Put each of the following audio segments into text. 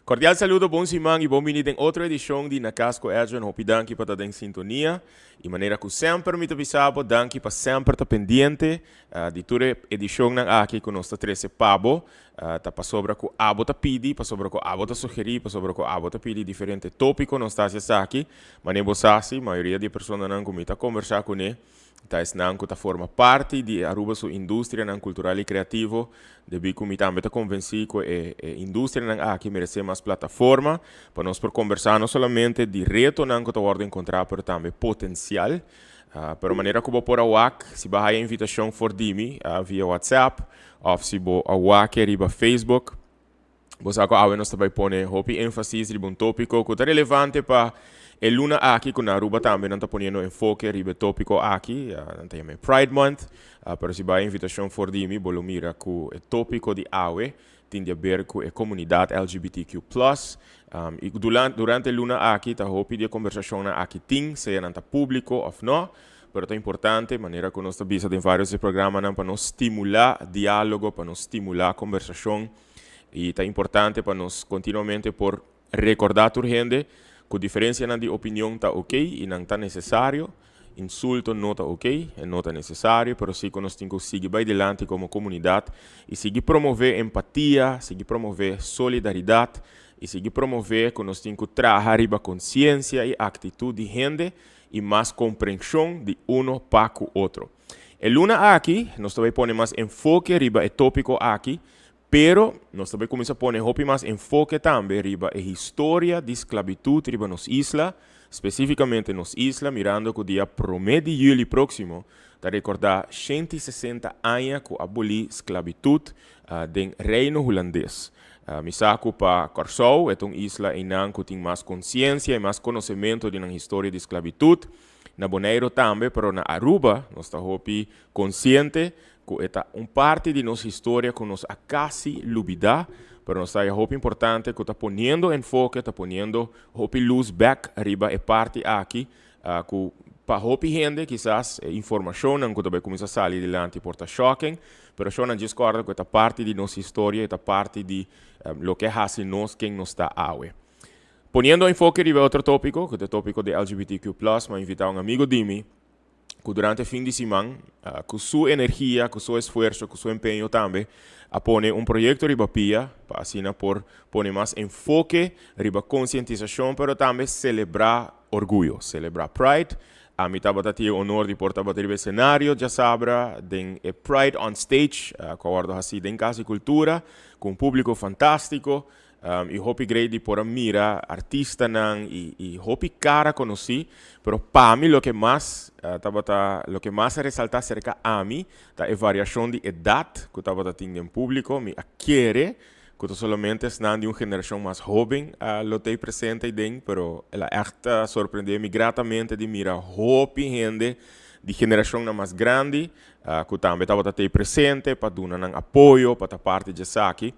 Cordial saludo, bon siman y bon bini den otro edicion di Na Cas cu Edjean. Hopi danki pa ta den sintonia. Y manera cu semper mi ta bisa bo, danki pa semper ta pendiente di tur e edicionnan aki cu nos ta trece pa bo. Ta pasobra cu abo ta pidi, pasobra cu abo ta sugeri, pasobra cu abo ta pidi diferente topico nos ta haci esaki. Manera bo sa si, mayoria di e personanan cu mi ta conversa cune ta esnan cu ta forma parti di e Aruba su industrianan cultural y creativo, debí cu mi tambe ta convencí cu e industrianan aki merece mas plataforma pa nos por conversa no solamente di retonan cu ta wordo encontra pero tambe potencial. Pero manera cu bo por a wak, si bo a haya invitacion for di mi via WhatsApp of si bo a wak e riba Facebook, Bo sa ku awe nos ta bai pone hopi énfasis riba un tópiko ku ta relevante pa e luna aki ku na Aruba tambe nan ta poniendo enfoke riba e tópiko aki, nan ta yama e Pride Month. Pero si bai invitashon for di mi bo lo mira ku e tópiko di awe tin di aber ku e komunidat LGBTQ plus. I durante e luna aki ta hopi di e kombersashonnan aki tin, sea nan ta públiko òf no, pero ta importante manera ku nos ta bisa den vários di e programanan pa nos stimulá diálogo, pa nos stimulá kombersashon. I ta importante pa nos kontinuamente por rekordá tur hende ku diferensianan di opinion ta okey i nan ta nesesario. Insulto no ta okey, e no ta nesesario, pero si ku nos tin ku sigui bai dilanti komo komunidat i sigui promové empatia, sigui promové solidaridat i sigui promové ku nos tin ku traha riba konsiensia i aktitut di hende i mas komprenshon di uno pa ku otro. E luna aki nos ta bai pone mas enfoke riba e tópiko aki, pero nos ta bai kuminsá pone hopi mas enfoke tambe riba e historia di sklabitut riba nos isla, spesífikamente nos isla, mirando ku dia promé di yüli próksimo ta rekordá 160 aña ku a bolí sklabitut den Reino Hulandes. Mi sa ku pa Kòrsou e ta un isla einan ku tin mas konsiensia i mas konosementu di nan historia di sklabitut. Na Boneiru tambe, pero na Aruba nos ta hopi konsiente ku e ta un parti di nos historia ku nos a kasi lubidá, pero nos ta haya hopi importante ku ta poniendo enfoke, ta poniendo hopi lus bèk riba e parti aki ku pa hopi hende kisas e informashonnan ku ta bai kuminsá sali dilanti por ta shocking, pero shonnan djis kòrda ku e ta parti di nos historia, e ta parti di loke a hasi nos ken nos ta awe. Poniendo enfoke riba e otro tópiko, ku ta e tópiko di LGBTQ plus, mi a invitá un amigo di mi ku durante fin di siman, ku su energia, ku su esfuerso, ku su empeño tambe, a pone un proyekto riba pia pa asina por pone mas enfoke riba konsientisashon pero tambe selebrá orguyo, selebrá Pride. Ami tabata tin e honor di por tabata riba e senario djasabra den e Pride on Stage ku a wòrdu hasí den Kas di Kultura ku un públiko fantástiko. I hopi grei di por a mira artistanan i hopi kara konosí, pero pa mi loke mas tabata, loke mas a resaltá serka ami ta e variashon di edat ku tabata tin den públiko. Mi a kere ku ta solamente esnan di un generashon mas hóben lo ta ei presente eiden, pero el a ègt sorprendé mi gratamente di mira hopi hende di generashonnan mas grandi ku tambe tabata ta ei presente pa duna nan apoyo, pa ta parti di esaki.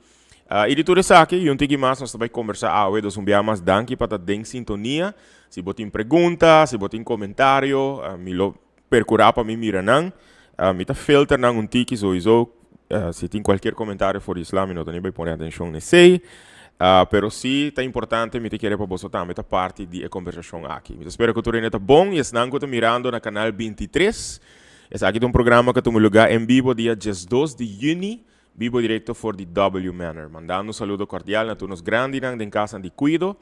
I di tur esaki i un tiki mas nos ta bai kombersá awe, dus un bia mas danki pa ta den sintonia. Si bo tin pregunta, si bo tin komentario, mi lo perkurá pa mi mira nan. Mi ta filter nan un tiki souiso, si tin kualkier komentario for di isla mi no ta ni bai pone atenshon na esei. Pero si ta importante mi ta kere pa boso tambe ta parti di e kombersashon aki. Mi ta spera ku tur hende ta bon i esnan ku ta mirando na kanal 23, esaki ta un programa ku a tuma lugá en bibo dia 12 di yüni Bibo directo for di W Manor. Mandando un saludo cordial na tur nos grandinan den casnan di cuido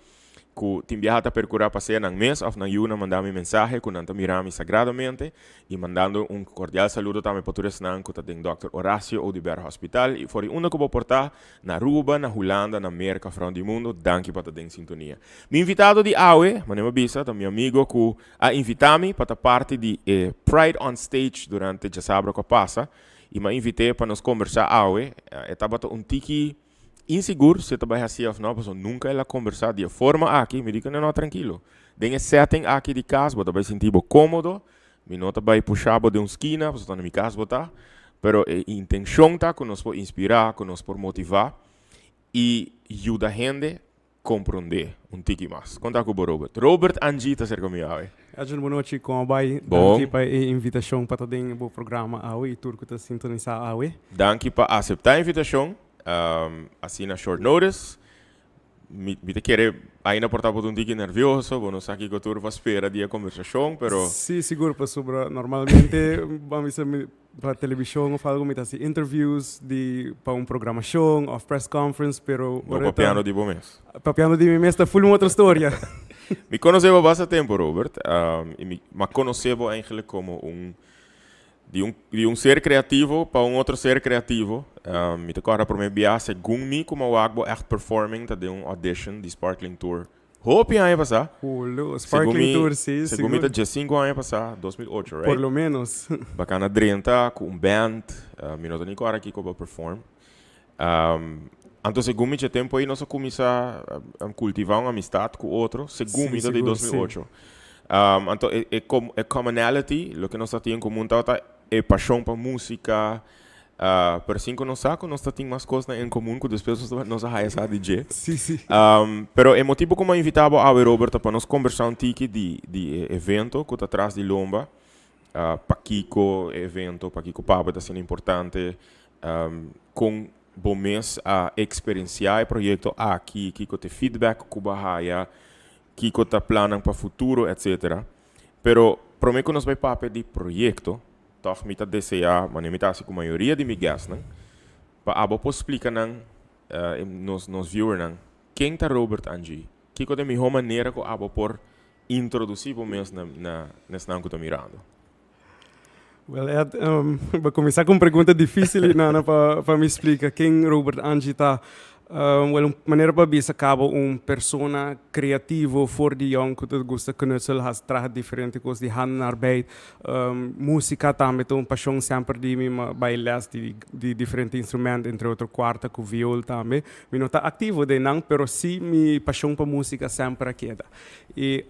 cu tin biaha ta percura pa sea nan mes of nan yunan manda mi mensahe cu nan ta mira mi sagradamente y mandando un cordial saludo tambe pa tur esnan cu ta den Dòkter Horacio Oduber Hospital y for di unda cu bo por ta, na Aruba, na Hulanda, na Merca of rond di mundo, danki pa ta den sintonia. Mi invitado di awe, manera mi a bisa, ta mi amigo cu a invita mi pa ta parti di e Pride on Stage durante djasabra cu a pasa. I m'a invit'é pa nos kombersá awe. E tabata un tiki insigur si e ta bai hasié òf nò, pasobra nunka el a kombersá di e forma aki. Mi di ku no, no, trankilo. Den e setting aki di kas bo ta bai sinti bo kómodo. Mi no ta bai pusha bo den un skina, pasobra ta na mi kas bo ta. Pero e intenshon ta ku nos por inspirá, ku nos por motivá i yuda hende Komprondé un tiki mas. Kon ta ku bo Robert? Robert Angie ta serka mi awe. Edjean bon nochi, kon a bai? Bon. Danki pa e invitashon pa ta den bo programa awe i tur ku ta sintonisá awe. Danki pa aseptá e invitashon asina short notice. Mi ta kere ainda por ta bo ta un tiki nervioso, bo no sa kiko tur pa spera di e conversacion, pero. Sí, sigur, pasobra normalmente bo a bisa mi pa television of algo mi ta haci interviews di pa un programacion of press conference, pero No papiando di bo mes. Papiando di mi mes ta full un otro storia. Mi conoce bo basta tempo, Robert, y mi a conoce bo eigenlijk como un Di un di un ser creativo pa un otro ser creativo. Mi ta corda prome bia segun mi cu mi a wak bo echt performing ta den un audition di Sparkling Tour hopi aña pasa. Holo, Sparkling Tour si, Segun mi ta 15 aña pasa, 2008, right? Por lo menos. Bacana drenta cu un band, mi no ta ni corda kico bo a perform. Anto segun mi dje tempo ei nos a cuminsa cultiva un amistad cu otro, segun mi ta di 2008. Anto e e e commonality, loke nos ta tin en comun tabata e pasion pa musica, pero sin cu nos sa cu nos ta tin mas cosnan en comun cu despues nos nos a haya sa di dje. Pero e motibo cu mi a invita bo awe, Robert, ta pa nos combersa un tiki di di e evento cu ta tras di lomba, pakico e evento, pakico pa bo ta asina importante, Con bo mes a experiencia e proyecto aki, kico ta e feedback cu bo a haya, kico ta plannan pa futuro, etc. Pero prome cu nos bay papia di proyecto, tog mi ta desea, manera mi ta haci cu mayoria di mi guestnan, pa abo por splica nan, nos nos viewernan, ken ta Robert Angie, kico ta e miho manera cu abo por introduci bo mes na na esnan cu ta mirando. Well, Ed, bo cuminsa cu un pregunta dificil, Nana, pa mi splica ken Robert Angie ta. Well, un manera pa bisa caba un persona creativo for di yong cu ta gusta knutsel, haci traha diferente cos di handenarbeid. Musica tambe ta un pasion semper di mi, mi a bay les di diferente instrument, entre otro cuarta cu viool tambe. Mi no ta activo den nan, pero si mi pasion pa musica semper a keda. Y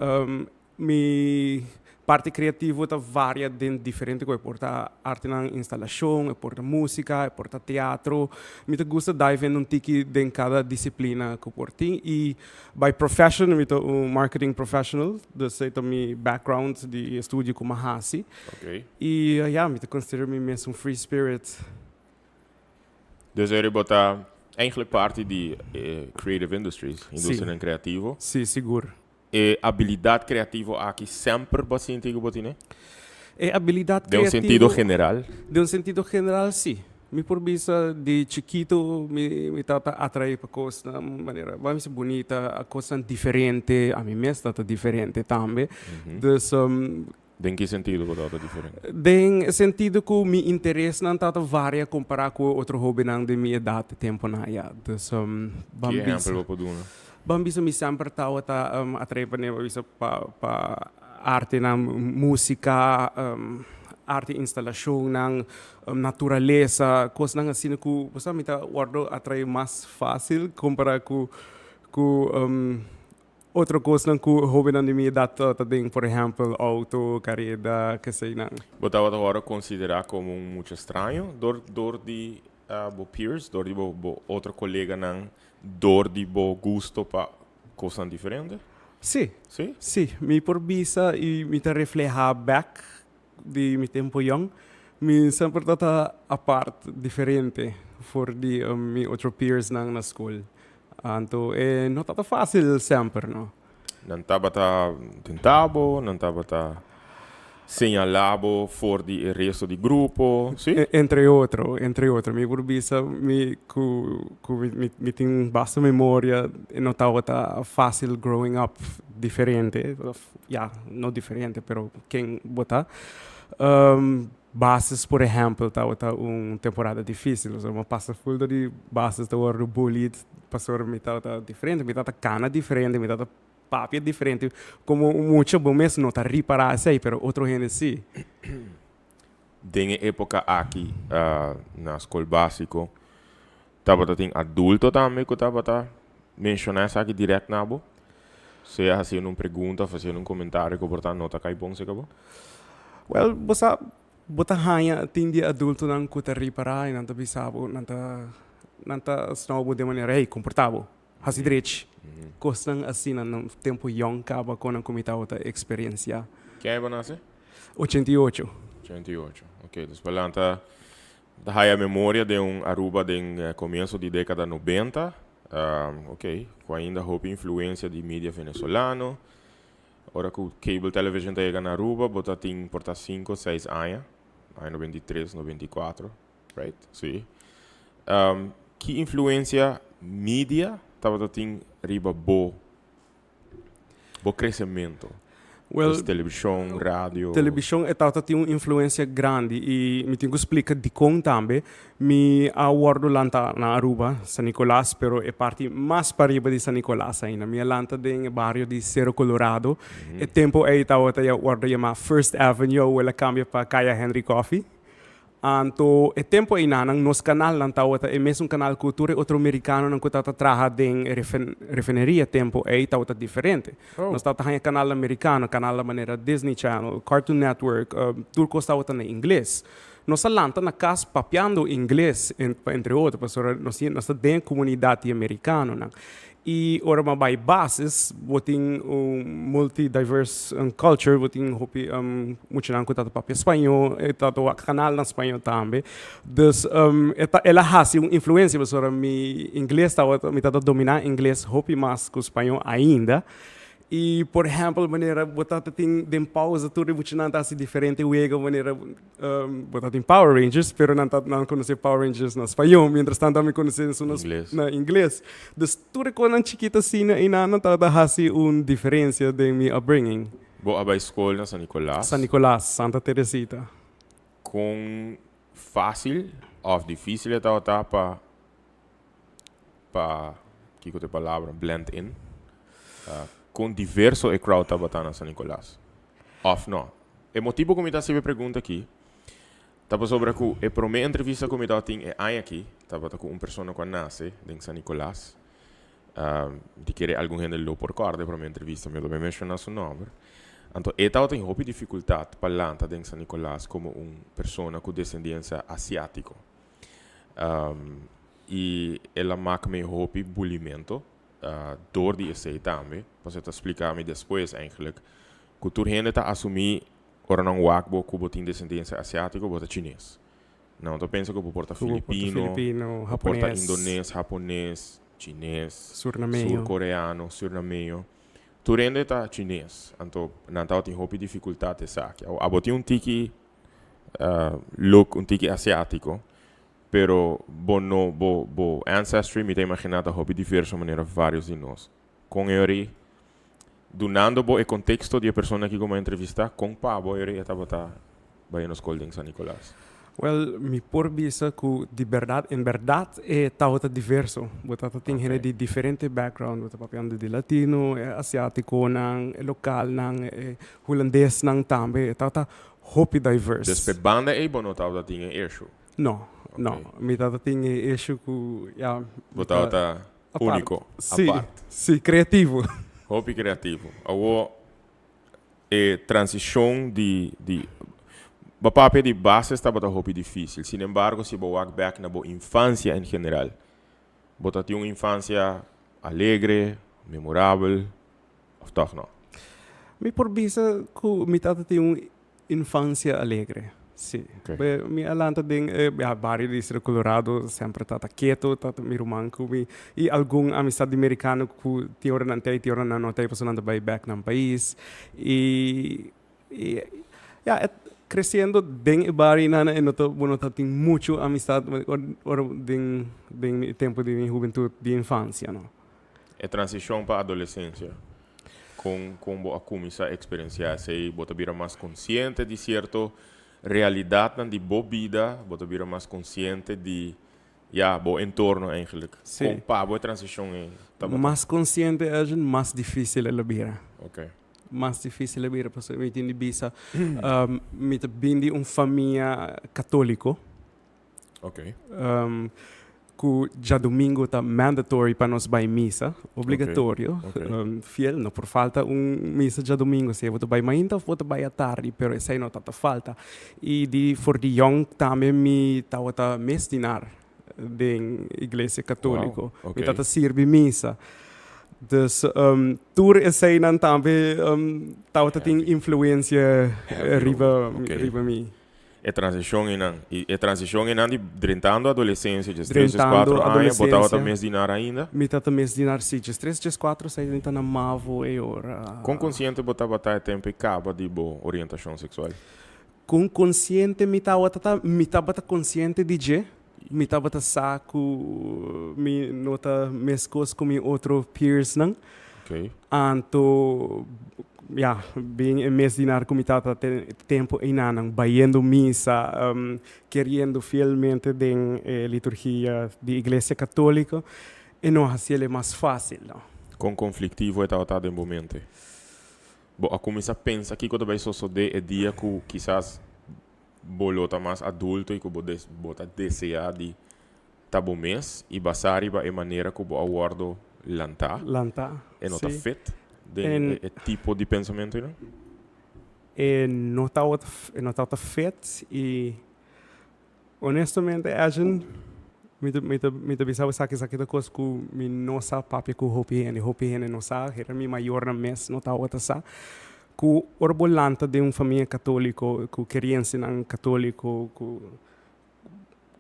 mi parti creativo ta varia den diferente cos. E por ta artenan instalacion, e por ta musica, e por ta teatro. Mi ta gusta dive in un tiki den cada disciplina cu por tin. Y by profession mi ta un marketing professional, dus esey ta mi background di estudio cu mi a haci. Y ya, mi ta considera mi mes un free spirit. Dus eri bo ta eigenlijk parti di e creative industries, industrianan creativo. Si, sigur. E abilidat kreativo aki semper bo a sinti ku bo tine? E abilidat kreativo. Den un sentido general? Den un sentido general, si. Mi por bisa di chikitu mi mi tabata atraé pa kosnan manera bo a bisa bunita, kosnan diferente, ami mes tabata diferente tambe. Dus. Den ki sentido bo tabata diferente? Den e sentido ku mi interesnan tabata varia kompará ku e otro hóbennan den mi edat e tempunan aya. Dus, ban Ki bisa. ehèmpel bo por duna? Ban bisa mi semper tabata atraé pa ban bisa pa pa artenan, músika, arte instalashonnan, naturalesa, kosnan asina ku bo sa mi ta wòrdu atraé mas fásil kompará ku ku Otro kosnan ku hóbennan di mi edat ta den, por ehèmpel, outo, kareda, keseinan. Bo tabata wòrdu konsiderá komo un mucha straño dor dor di bo peers, dor di bo bo otro koleganan, dor di bo gusto pa kosnan diferente? Sí. Sí? Sí, mi por bisa i mi ta reflehá bèk di mi tempu yòn. Mi semper tabata apart, diferente for di mi otro peersnan na skol. Anto e no tabata fácil semper, no. Nan tabata tenta bo, nan tabata señalá bo for di e resto di grupo, sí? Entre otro, entre otro. Mi por bisa mi ku ku mi mi tin basta memoria, e no tabata fácil growing up diferente, of ya, no diferente, pero ken bo ta. Basis por ehempel tabata un temporada dificil, pasobra mi a pasa full dor di basis ta wordo bullied pasobra mi tabata diferente, mi tabata cana diferente, mi tabata papia diferente, como un mucha bo mes no ta ripara esey pero otro hende si. Den e epoca aki na scol basico tabata tin adulto tambe cu tabata menciona esaki direct na bo? Sea haciendo un pregunta of haciendo un comentario cu por ta no ta cay bon cerca bo? Well, bo sa, bo ta haña tin di adultonan cu ta ripara y nan ta bisa bo, nan ta, nan ta snow bo den manera, hey, comporta bo, haci drechi. Cosnan asina na tempo yong caba con nan cu mi tabata experiencia. Ki aña bo nace? 88. 88, ok. Dus bo lanta, ta haya memoria den un Aruba den comienzo di decada 90. Ok, ku ainda hopi influensia di media venezolano. Ora ku cable television ta yega na Aruba, bo ta tin por ta sinku, seis aña, aña 93, 94, right? Sí. Ki influensia media tabata tin riba bo bo crecemento? Well, Dus television, radio. Television e tabata tin un influencia grandi y mi tin cu splica dicon tambe. Mi a wordo lanta na Aruba, San Nicolas, pero e parti mas pariba di San Nicolas ainda. Mi a lanta den e bario di Cerro Colorado. E tempo ey tabata ya wordo yama First Avenue, awor el a cambia pa Caya Henry Coffie. Anto e tempo einanan nos kanalnan tabata e mesun kanal ku tur e otro merikanonan ku tabata traha den e refineria tempo ei tabata diferente. Nos tabata haña kanalnan merikano, kanalnan manera Disney Channel, Cartoon Network, tur kos tabata na ingles. Nos a lanta na kas papiando ingles, entre otro, pasobra nos nos ta den e komunidat di e merikanonan. I ora bo a bai basis, bo tin un multi diverse culture, bo tin hopi muchanan ku ta papia spañó, e ta wak kanal na spañó tambe. Dus e ta el a hasi un influensia pasobra mi ingles tabata mi tabata dominá ingles hopi mas ku spañó ainda. I por ehèmpel manera bo ta tin den pausa tur e muchanan ta hasi diferente wega manera Bo ta tin Power Rangers, pero nan ta nan conoce Power Rangers na spañó, mientras tanto ami conoce esun na Ingles. na ingles. Dus tur e cosnan chikito asina einan nan tabata haci un diferencia den mi upbringing. Bo a bai school na San Nicolas. San Nicolas, Santa Teresita. Con facil of dificil e tabata pa pa, kiko ta e palabra, blend in? Con diverso e crowd tabata na San Nicolas? Of no? E motibo ku mi ta hasi e pregunta aki ta pasobra ku e promé entrevista ku mi tabatin e aña aki tabata ku un persona ku a nase den San Nicolas. Di kere algun hende lo por kòrda e promé entrevista, mi lo bai menshoná su nòmber. Anto e tabatin hopi difikultat pa lanta den San Nicolas komo un persona ku desendiensia asiátiko. I el a mak mi hopi bulimento dor di esei tambe, pasobra e ta splika mi despues eigenlijk Ku tur hende ta asumí ora nan wak bo ku bo tin desendensia asiátiko, bo ta chines. Nan ta pensa ku bo por ta filipino, bo por ta indones, hapones, chines, surkoreano, surnameño. Tur hende ta chines. Anto nan tabatin hopi difikultat esaki. Abo tin un tiki look, un tiki asiátiko, pero bo no, bo bo ancestry mi ta imaginá ta hopi diverso manera vários di nos. Kon e ori Dunando bo e contexto di e persona aki cu bo a entrevista, con pa bo eri e tabata bayendo scol den San Nicolas? Wel, mi por bisa cu di berdad, en berdad e tabata diverso. Bo tabata tin hende di diferente background, bo ta papiando di latino, e asiaticonan, e localnan, e hulandesnan tambe, e tabata hopi diverse. Dus p'e banda ey bo no tabata tin e issue? No, no. Mi tabata tin e issue cu, ya. Bo tabata Úniko, apart. Sí, kreativo. Hopi kreativo. Awor e transishon di di bo papia di bases tabata hopi difísil. Sin embargo si bo wak bèk na bo infansia en general, bo ta tin un infansia alegre, memorabel òf tòg no? Mi por bisa ku mi tata tin un Infancia alegre, si. Ok. Mi a lanta den e bario di Cerro Colorado, semper tata keto, tata mi ruman ku mi i algun amistad di merikano ku tin ora nan ta ei, tin ora nan no ta ei pasobra nan ta bai bek nan pais. I i ya, e kresiendo den e barionan e no ta bo no ta tin muchu amistad ora den den mi tempu di mi hubentut di infansia no. E transishon pa adolesensia, kon kon bo a kuminsá eksperensiá esei? Bo ta bira mas konsiente di sierto realidatnan di bo bida? Bo ta bira mas konsiente di, ya, bo entorno eigenlijk? Sí. Kon pa bo e transishon ei tabata? Mas konsiente Edjean, mas difísil el a bira. Oké. Mas difísil a bira pasobra mi tin di bisa mi ta bin di un famia katóliko. Ok. Ku djadumingu ta mandatory pa nos bai misa, obligatorio. Ok. Fiel, no por falta un misa djadumingu, sea bo ta bai mainta of bo ta bai atardi, pero esei no ta ta falta. I di for di yong tambe mi tabata mesdinar den iglesia katoliko. Wow, ok. Mi tabata sirbi misa. Dus tur eseinan tambe tabata tin Heavy. influensia Heavy, riba ok. riba mi. E transicion einan. Y e transicion einan di drentando adolescencia, 13, Drentando 14 aña, bo tabata adolescencia. mes di nar ainda? Mi tata mes di nar, si, 13, 14, sa ta na mavo e ora. Con consciente bo tabata e tempo e caba di bo orientacion sexual? Con consciente mi tabata ta, mi tabata consciente di dje. Mi tabata sa cu mi no ta mescos cu mi otro peers nan. Anto, ya, bin e mes di nar cu mi tata te tempo einanan, bayendo misa, keriendo fielmente den e liturgia di Iglesia Catolico, e no haciele mas facil, no. Con conflictivo e tabata den bo mente? Bo a cuminsa pensa kico ta bay sosode e dia cu kisas bo lo ta mas adulto y cu bo bo ta desea di ta bo mes y basa riba e manera cu bo a wordo lanta? Lanta, E no ta si. fit den e tipo di pensamentonan? E no tabata e no tabata fit y honestamente, Edjean, mi ta mi ta mi ta bisa bo esaki, esaki ta cos cu mi no sa papia cu hopi hende, hopi hende no sa, hera mi mayornan mes no tabata sa. Ku ora bo lanta den un famia katóliko, ku keriensianan katóliko, ku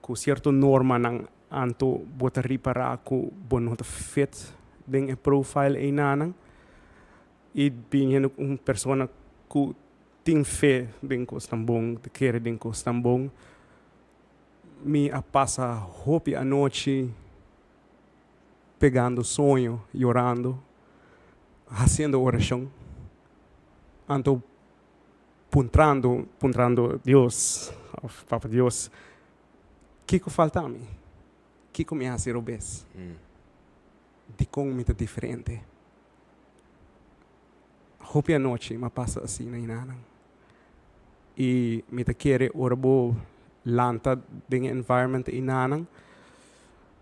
ku sierto normanan, anto bo ta ripará ku bo no ta fit den e profile einanan. I bin hende un persona ku tin fe den kosnan bon, ta kere den kosnan bon. Mi a pasa hopi anochi pegando soño, yorando, haciendo oracion, anto puntrando, puntrando Dios of Papa Dios, kico falta mi? Kico mi haci robes? Dicon mi ta diferente? Hopi anochi mi a pasa asina hinanan. Y mi ta kere ora bo lanta den e environment einanan,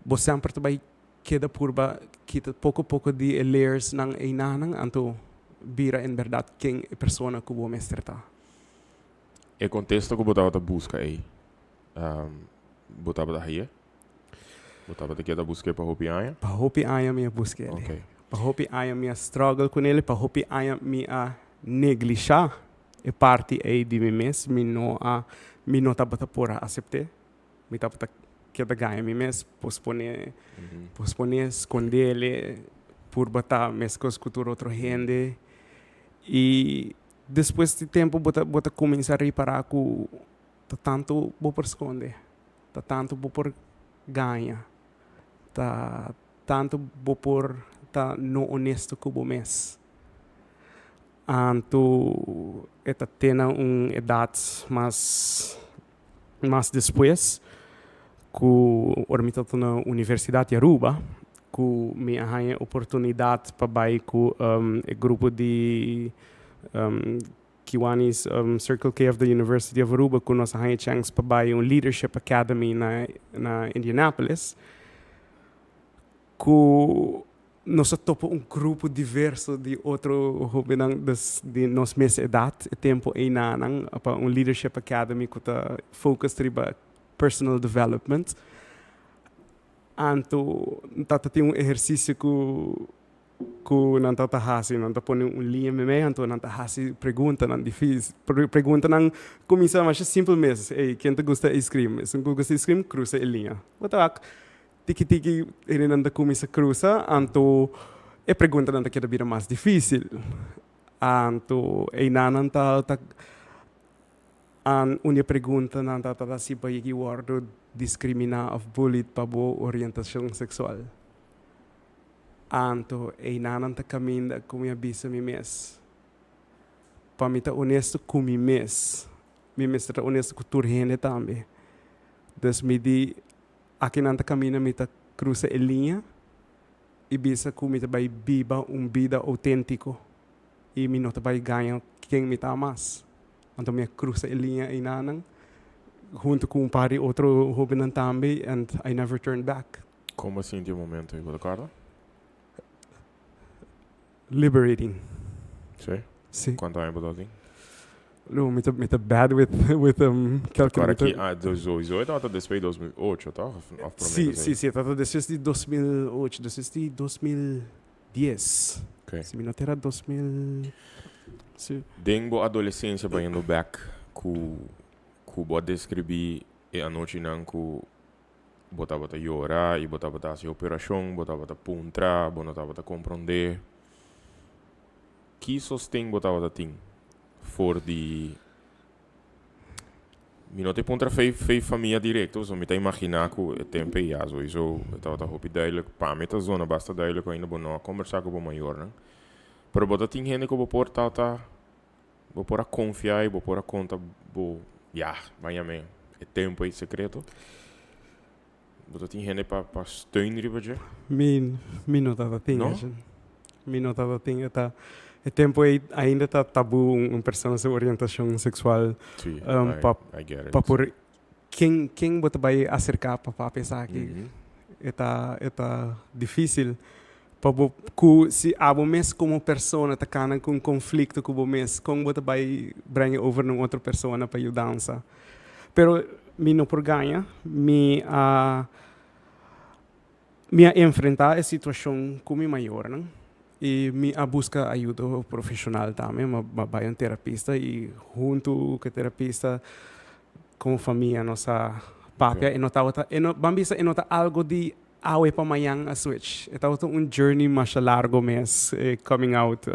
bo semper ta bay keda purba kita poco poco di e layers nan einanan, anto bira en berdad ken e persona cu bo mester ta. E contesta cu bo tabata busca ey, bo tabata haye? Bo tabata keda busk'é pa hopi aña? Pa hopi aña mi a busk'é. Pa hopi aña mi a struggle ku nel, pa hopi aña mi a neglishá e parti ei di mi mes. Mi no a, mi no tabata por a asept'é. Mi tabata keda gaña mi mes, posponé, posponé, skond'é, purba ta meskos ku tur otro hende. I despues di tempu bo ta, bo ta kuminsá ripará ku ta tantu bo por skonde. Ta tantu bo por gaña, ta tantu bo por ta no honesto ku bo mes. Anto e ta te na un edat mas mas despues ku ora mi tabata na Universidat di Aruba ku mi a haña e oportunidat pa bai ku e grupo di Kiwanis Circle K of the University of Aruba ku nos a haña chèns pa bai un Leadership Academy na na Indianapolis ku nos a topa un grupo diverso di otro hóbennan des di nos mes edat e tempu einanan pa un Leadership Academy ku ta focus riba personal development. Anto ta ta tin un ehersisio ku Ku nan ta ta hasi, nan ta pone un liña meimei, anto nan ta hasi preguntanan difísil. Preguntanan kuminsá masha simpel mes, Ey, ken ta gusta ice-cream? Esun ku gusta ice-cream, krusa e liña. Bo ta wak, tiki tiki hendenan ta kuminsá krusa, anto e preguntanan ta keda bira mas difísil. Anto einan nan ta ta un di e preguntanan ta ta si bo a yega wòrdu diskriminá òf bullied pa bo orientashon seksual. Anto einanan ta kaminda ku mi a bisa mi mes. Pa mi ta honesto ku mi mes, mi mester ta honesto ku tur hende tambe. Dus mi di, akinan ta kaminda mi ta krusa e liña i bisa ku mi ta bai biba un bida outéntiko i mi no ta bai gaña ken mi ta mas. Anto mi a krusa e liña einanan huntu ku un par di otro hóbennan tambe and I never turned back. Kon bo sinti e momento ei, bo ta kòrda? Liberating. Sí? Sí. Kuantu aña bo tabatin? No, mi ta, mi ta bad with, with um, Kòrda ki aña, sowieso e tabata despues di 2008, tòg? Of, of promé Sí, sí, sí, e tabata despues di 2008, despues di 2010. Okay. Si mi no ta era 2000, sí. Den bo adolesensia bayendo bèk ku. Ku bo a deskribí e anochinan ku bo tabata yora i bo tabata hasi operashon, bo tabata puntra, bo no tabata komprondé. Ki sosten bo tabata tin for di, mi no ta puntra fei fei famia direkto, pasobra mi ta imaginá ku e tempu ei ya souiso e tabata hopi duidelijk, pa mi ta zona basta duidelijk ku ainda bo no a kombersá ku bo mayornan. Pero bo ta tin hende ku bo por tabata Bo por a konfia i bo por a konta bo, ya, ban yam'é e tempu ei sekreto. Bo ta tin hende pa pa steun riba dje? Mi, mi no tabata tin, No? Edjean. Mi no tabata tin. E ta, e tempu ei ainda ta tabú un, un persona su orientashon seksual, Sí, um, I, pa, I get pa it. por ken, ken bo ta bai aserká pa papia esaki? Mhm. E ta, e ta difísil. Pa bo ku si abo mes komo persona ta kana ku un konflikto ku bo mes, kon bo ta bai breng'e over na un otro persona pa yudansa? Pero mi no por gaña, mi a mi a enfrentá e situashon ku mi mayornan i mi a buska ayudo profeshonal tambe, mi a bai un terapista i huntu ku e terapista komo famia nos a papia. E no tabata, e no, ban bisa e no ta algu di Awe pa mañan a switch. E tabata un journey masha largo mes, e coming out.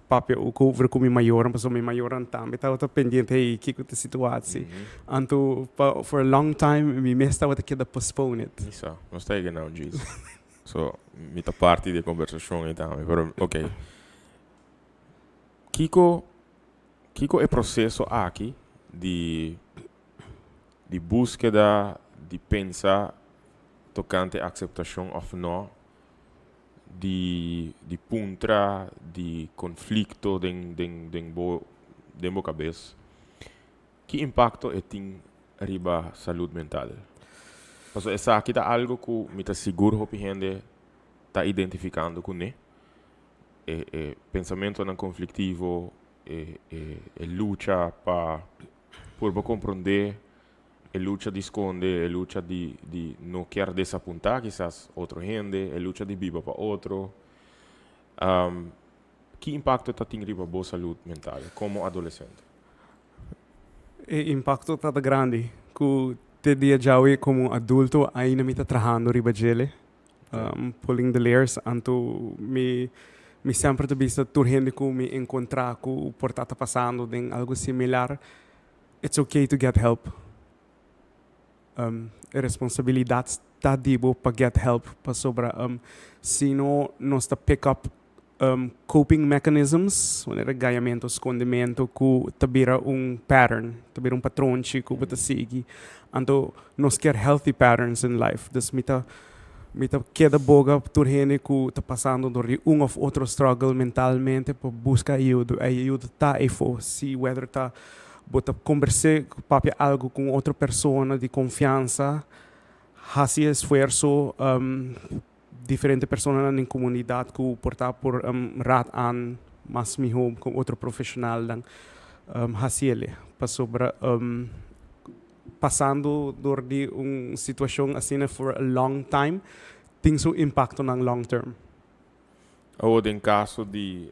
Papia over cu mi mayornan, pasobra mi mayornan tambe tabata pendiente, hey, kico ta e situatie? Anto pa for a long time mi mes tabata keda postpone it. Mi sa, nos ta yega na un djis. So, mi ta parti di e conversacion ei tambe, pero ok. Kico, kico e proceso aki di di búskeda di pensa tokante akseptashon òf nò, di di puntra di konflikto den den den bo den bo kabes, ki impakto e tin riba salud mental? Pasobra esaki ta algu ku mi ta sigur hopi hende ta identifikando kuné, e e pensamentonan konfliktivo, e e e lucha pa Purba komprondé e lucha di skonde, e lucha di di no kier desapuntá kisas otro hende, e lucha di biba pa otro. Ki impakto ta tin riba bo salud mental komo adolesente? E impakto ta ta grandi ku te dia djawe komo adulto ainda mi ta trahando riba djele. Pulling the layers anto mi mi semper ta bisa tur hende ku mi enkontrá ku por ta ta pasando den algu similar, it's okay to get help. E responsabilidat ta di bo pa get help pasobra si no nos ta pick up coping mechanisms, manera gañamentu, skondementu ku ta bira un pattern, ta bira un patronchi ku bo ta sigui. Anto nos kier healthy patterns in life, dus mi ta mi ta keda boga tur hende ku ta pasando dor di un òf otro struggle mentalmente pa buska ayudo. E ayudo ta eyfo, si whether ta bo ta kombers'é, papia algu ku un otro persona di konfiansa, hasi e esfuerso. Diferente personanan den komunidat ku por ta por raad aan mas mihó ku otro profeshonalnan hasiel pasobra pasando dor di un situashon asina for a long time tin su impaktonan long term. Awor den kaso di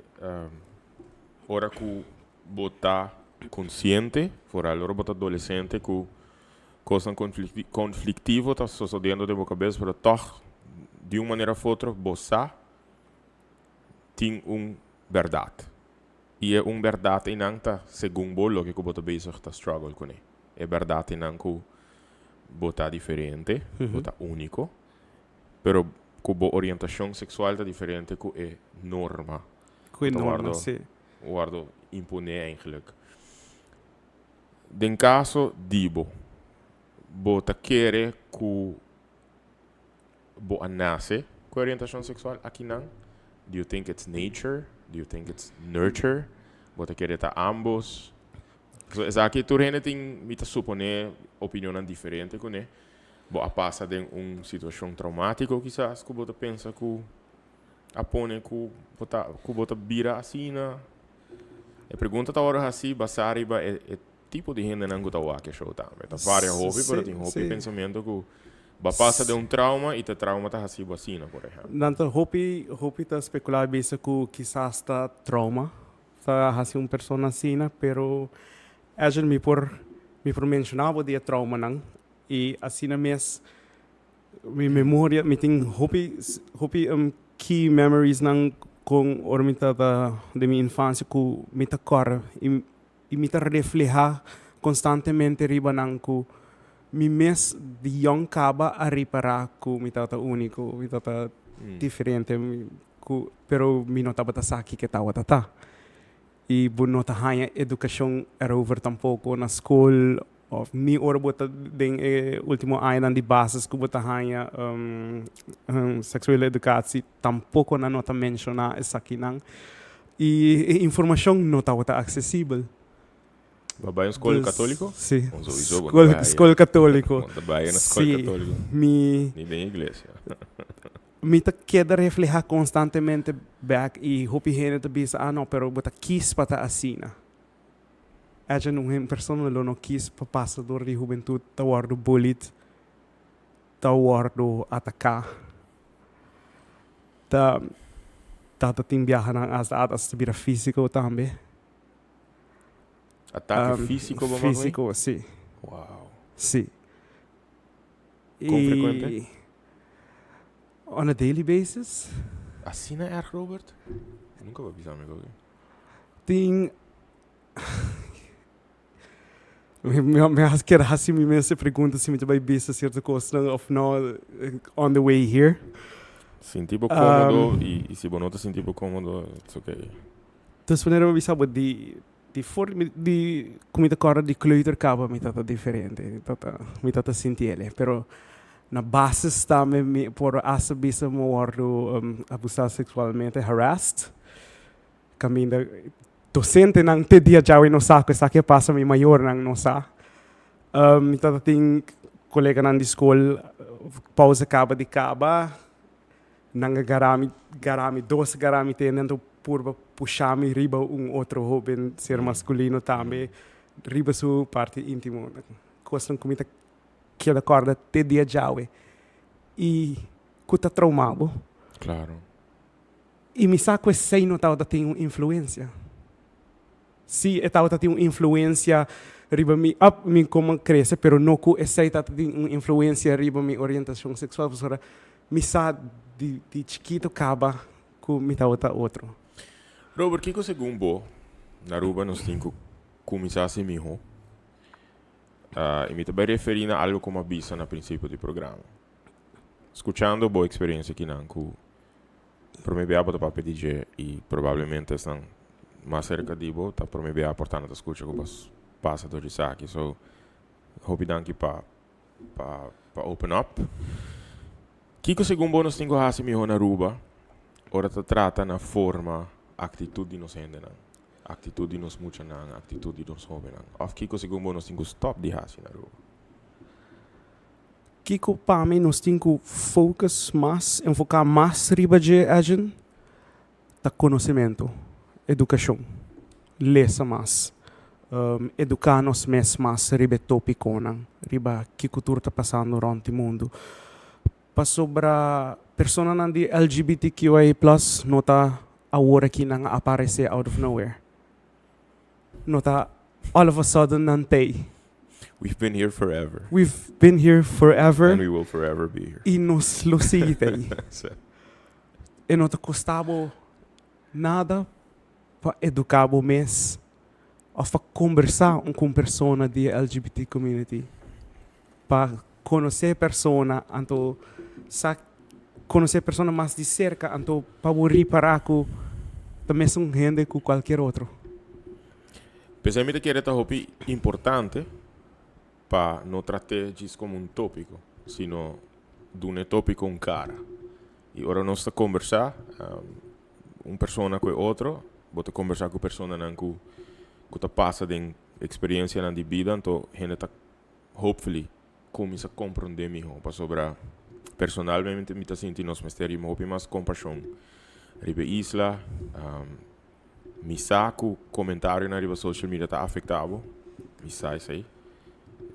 ora ku bo ta konsiente, foral ora bo ta adolesente ku Kosnan konfliktivo ta sosodiendo den bo kabes, pero tòg di un manera òf otro bo sa tin un bèrdat. I e un bèrdat einan ta segun bo loke ku bo ta bezig ta struggle kuné. E bèrdat einan ku bo ta diferente, bo ta úniko, pero ku bo orientashon seksual ta diferente ku e norma Ku e norma, si. ku ta wòrdu imponé eigenlijk. Den kaso di bo, bo ta kere ku bo a nase ku e orientashon seksual akinan? Do you think it's nature? Do you think it's nurture? Bo ta kere ta ambos? So esaki tur hende tin, mi ta suponé, opinionnan diferente kuné. Bo a pasa den un situashon traumátiko kisas ku bo ta pensa ku a pone ku bo ta ku bo ta bira asina? E pregunta ta wòrdu hasí basá riba e e tipo di hendenan ku ta wak e show tambe. Ta varia hopi, pero tin hopi pensamentu ku bo a pasa den un trauma i ta trauma ta hasi bo asina, por ehèmpel. Nan ta hopi hopi ta spekulá i bisa ku kisas ta trauma ta hasi un persona asina, pero Edjean mi por. Mi por menshoná bo di e traumanan i asina mes mi memoria, mi tin hopi hopi key memoriesnan kon ora mi tabata den mi infansia ku mi ta kòrda i mi ta reflehá konstantemente riba nan ku mi mes di yòn kaba a ripará ku mi tabata úniko, mi tabata diferente ku pero mi no tabata sa kiko tabata ta. I bo no ta haña edukashon erover tampoko na skol òf ni ora bo ta den e último añanan di basis ku bo ta haña seksuele edukatie tampoko nan no ta menshoná esakinan. I e informashon no tabata aksesibel. Bo a bai un skol katóliko? Si. Bon, sowieso bo ta bai. Skol katóliko. Bo ta bai na skol katóliko. Mi. Ni den iglesia. Mi ta keda reflehá konstantemente bèk i hopi hende ta bisa, ah no, pero bo ta kis pa ta asina. Echa un persona lo no kis pa pasa dor di hubentut ta wòrdu bullied, ta wòrdu ataká, ta ta tin biahanan hasta ta bira físiko tambe. Atake físiko bo mag Físiko, si. Wow. Si. Kon frekuente? On a daily basis. Asina erg, Robert? Nunka bo a bisa mi koki. Tin mi a keda hasi mi mes e pregunta si mi ta bai bisa sierto kosnan of no on the way here. Sinti bo komodo i si bo no ta sinti bo komodo it's okay. Dus wanneer bo bisa bo di Di for mi di ku mi ta kòrda di kleuter kaba mi ta ta diferente, mi ta ta mi ta ta sinti el, pero na basis tambe mi por hasta bisa mi wòrdu abusá seksualmente, harassed, kaminda dosentenan te dia djawe no sa ku esaki a pasa, mi mayornan no sa. Mi ta ta tin koleganan di skol pausa kaba di kaba Nan a gara mi, gara mi dos gara mi tende, anto purba pusha mi riba un otro hoben ser masculino tambe, riba su parti intimo. Cosnan cu mi ta keda corda te dia djawe y cu ta trauma bo. Claro. Y mi sa cu esey no tabata tin un influencia. Sí, e tabata tin un influencia riba mi up, mi como crece, pero no cu esey tabata tin un influencia riba mi orientacion sexual, pasobra mi sa di di chikito caba cu mi tabata otro. Robert, kiko segun bo na Aruba nos tin cu cuminsa haci miho? Y mi ta bay referi na algo cu mi a bisa na principio di programa. Scuchando bo experiencia kinan cu Prome bia bo ta papia di dje i probablemente esnan mas serka di bo ta prome bia por ta skucha ku bo pasa dor di esaki. So, hopi danki pa pa pa open up. Kiko segun bo nos tin ku hasi mihó na Aruba ora ta trata na forma aktitut di nos hendenan, aktitut di nos muchanan, aktitut di nos hóbennan? Òf kiko segun bo nos tin ku stòp di hasi na Aruba? Kiko pa mi nos tin ku focus mas, enfoká mas riba dje Edjean, ta konosementu, edukashon, lesa mas, eduká nos mes mas riba e topikonan, riba kiko tur ta pasando rònt di mundu. Pasobra personanan di LGBTQIA plus no ta awor aki nan a aparesé out of nowhere. No ta all of a sudden nan t'ei. We've been here forever. We've been here forever. And we will forever be here. I nos lo sigui t'ei. E no ta kosta bo nada pa eduká bo mes òf pa kombersá un ku un persona di e LGBT community. Pa konosé e persona anto sa konosé e persona mas di serka anto pa bo ripará ku ta mesun hende ku kualkier otro. P'esei mi ta kere ta hopi importante pa no trat'é djis komo un tópiko, sino duna e tópiko un kara. I ora nos ta kombersá un persona ku e otro, bo ta kombersá ku personanan ku ku ta pasa den eksperensianan di bida, anto hende ta hopefully kuminsá komprondé mihó pasobra personalmente mi ta sinti nos mester di hopi mas kompashon riba e isla. Mi sa ku komentarionan riba social media ta afektá bo, mi sa esei.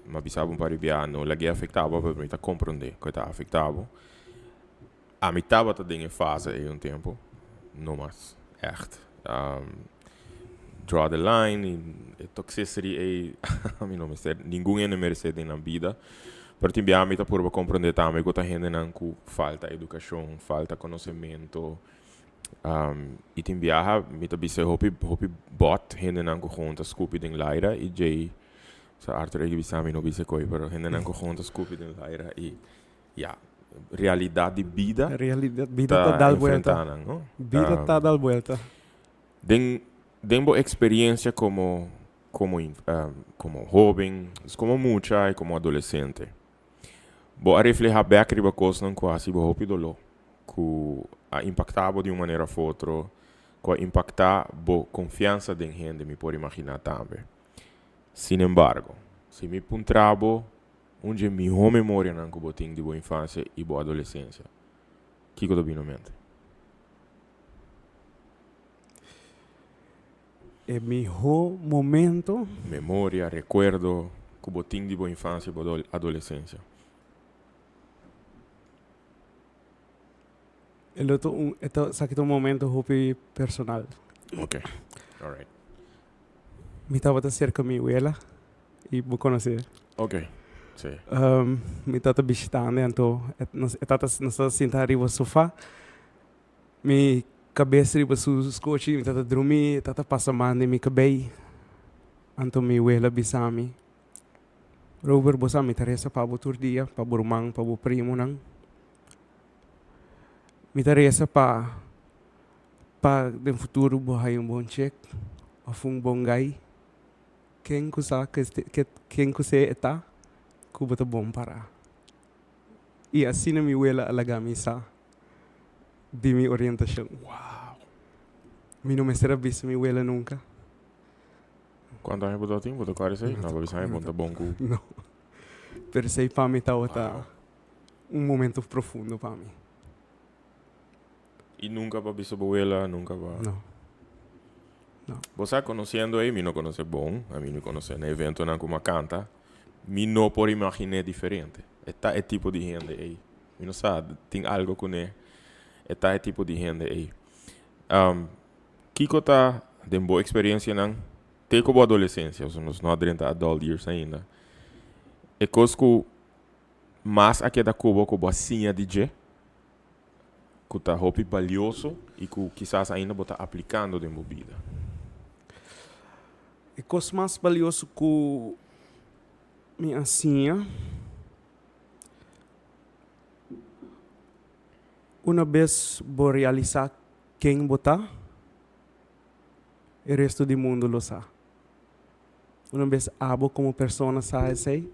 Mi a bisa bo un par di bia no lag'é afektá bo pero mi ta komprondé ku e ta afektá bo. Ami tabata den e fase ei un tempu, no mas, ègt. draw the line y e toxicity ey mi no mester ningun hende merece den nan bida. Pero tin bia mi ta purba comprende tambe cu ta hendenan cu falta educacion, falta conocemento y tin biaha mi ta bisa hopi hopi bot hendenan cu gewoon ta scupi den laira y djey sa Arthur ey bisa mi no bisa coy pero hendenan cu gewoon ta scupi den laira y ya realidad di bida Realidad bida ta dal buelta. enfrenta nan no. Bida ta dal buelta. Den den bo experiencia como como como hoben, como mucha y como adolescente, bo a refleha bek riba cosnan cu a haci bo hopi dolor, cu a impacta bo di un manera of otro, cu a impacta bo confiansa den hende, mi por imagina tambe. Sin embargo, si mi puntra bo un dje miho memorianan cu bo tin di bo infancia y bo adolescencia, kico ta bini na mente? E mihó momento. Memoria, rekuerdo ku bo tin di bo infansia i bo adolesensia. E lo ta un, e ta, esaki ta un momento hopi personal. Ok, alright. Mi tabata serka mi wela i bo konosé. Ok, si. Mi tata bishitando anto e nos e tata nos tata sinta riba sofa. Mi kabes riba su skochi, mi ta ta drumi, e ta ta pasa man den mi kabei. Anto mi wela bisa mi, Robert, bo sa mi ta resa pa bo tur dia, pa bo ruman, pa bo primonan. Mi ta resa pa pa den futuro bo haya un bon chek of un bon gai. Ken ku sa ken ku sea e ta, ku bo ta bon para. I asina mi wela a laga mi sa di mi orientashon. Wow! Mi no mester a bisa mi wela nunka. Kuantu aña bo ta tin? Bo ta kòrda esei? No, bo bisa aña bon ta bon ku. No. Pero esei pa mi tabata un momento profundo pa mi. I nunka bo a bisa bo wela? Nunka bo a. No. No. Bo sa konosiendo ei, mi no konosé bon, ami no konosé na eventonan ku mi a kanta. Mi no por imaginé diferente. E ta e tipo di hende ei. Mi no sa, tin algo kuné. E ta e tipo di hende ei. Kiko ta, den bo eksperensianan, te ku bo adolesensia, pasobra nos no a drenta adult years ainda, e kos ku mas a keda ku bo ku bo a siña di dje, ku ta hopi balioso i ku kisas ainda bo ta aplikando den bo bida? E kos mas balioso ku mi a siña, una bes bo realisá ken bo ta, e resto di mundu lo sa. Una bes abo komo persona sa esei,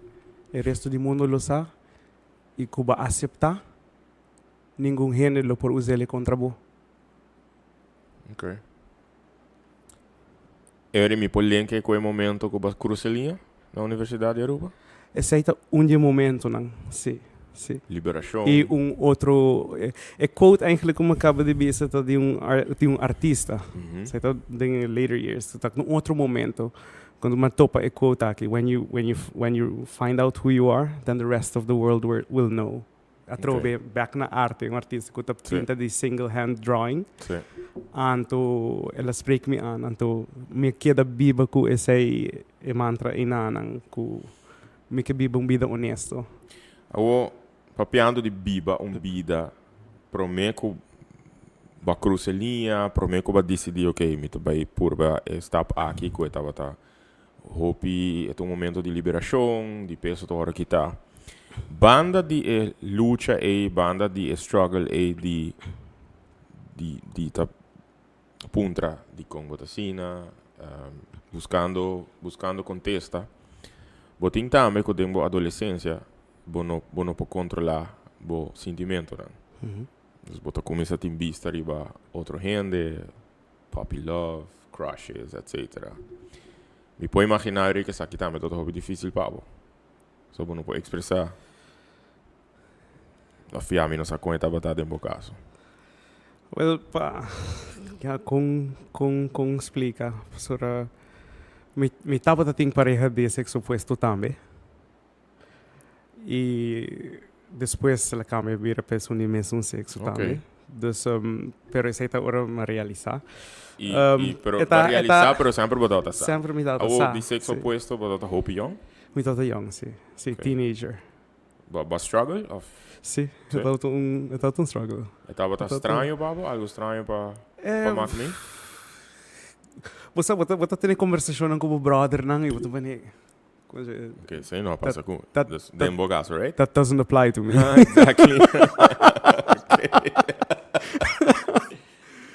e resto di mundu lo sa i ku bo a aseptá, ningun hende lo por us'el kontra bo. Okay. Eri, mi por lenke ku e momento ku bo a krusa liña na Universidat di Aruba? Esei ta un di e momentonan, sí, sí. Liberashon. I un otro, e quote eigenlijk ku mi a kaba di bisa ta di un di un artista. Esei ta den e later years, ta un otro momento kuando mi a topa e quote aki, When you, when you, when you find out who you are, then the rest of the world will know. Atrobe bek na arte, un artista ku ta pinta di single hand drawing. Anto el a spreek mi aan, anto mi a keda biba ku esei e mantra einanan ku mi ke biba un bida honesto. Awor, papiando di biba un bida, prome ku bo a krusa e liña, prome ku bo a disidí ok mi ta bai purba e stap aki ku e tabata Hopi e ta un momento di liberashon, di peso ta wòrdu kitá. Banda di e lucha ei, banda di e struggle ei di di di ta puntra dikon bo ta asina, buskando buskando kontesta, bo tin tambe ku den bo adolesensia bo no bo no por kontrolá bo sintimentonan. Dus bo ta kuminsá tin bista riba otro hende. Puppy love, crushes, etc. Mi por imaginá Rick esaki tambe ta hopi difícil pa bo. So bo no por expresá. Of ya mi no sa kon e tabata den bo kaso. Wel pa ya kon kon kon splika pasobra mi mi tabata tin pareha di e sexo opuesto tambe i despues el a kambia bira pa esun di mesun sexo tambe. Dus, pero esei ta ora mi a realisá. I, i, pero bo a realisá, pero semper bo tabata sa. Semper mi tabata sa. Awor di sexo opuesto bo tabata hopi yong? Mi tabata yong, si. Si, teenager. Bo a struggle of? Si, e tabata un, e tabata un struggle. E tabata straño pa bo? Algo straño pa pa mak mi? Bo sa, bo ta, bo ta tene conversacionnan cu bo brothernan y bo ta bini, Ok, esey no a pasa cu, dus den bo caso, right? That doesn't apply to me. Exactly.